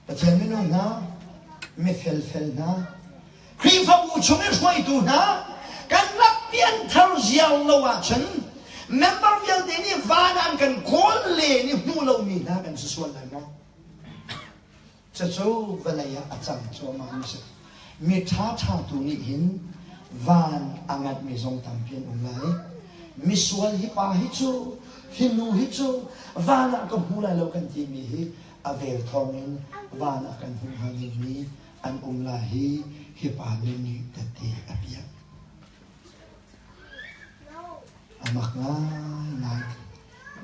Pathian minung hna, mifelfel hna, Khrihfabu chung i hruaitu hna, kan rak pianthar ziar lo ahcun member vialte nih van an kan kawl len i hmu lomi hna kan si sual lai maw? Cucu vawlei ah a cang cuahmah mi si. Mi ṭhaṭha tu nih hin van a ngatmi zong tampi an um lai. Misual hi pa hi cu, hi nu hi cu van ah ka hmu lai lo kan timi hi a vel thawngin van ah kan hmuh hnga dingmi an um lai hi hi pa nun nih tette a piah. A mak ngaingai.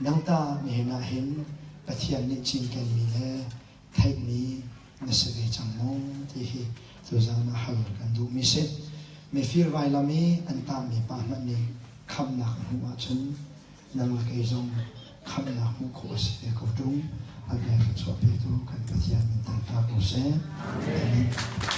Nang ta nihin ah hin Pathian nih cinkenmi le theihmi na si ve cang maw ti hi tuzaan ah hal kan duhmi si. Mifir vailam i an tahmi pa hmanh nih khamhnak a hmuh ahcun nang le kei zong khamhnak hmuh khawh a si ve ko ṭung. A bia thluachuah petu kan Pathian min thangṭhat ko seh. Amen.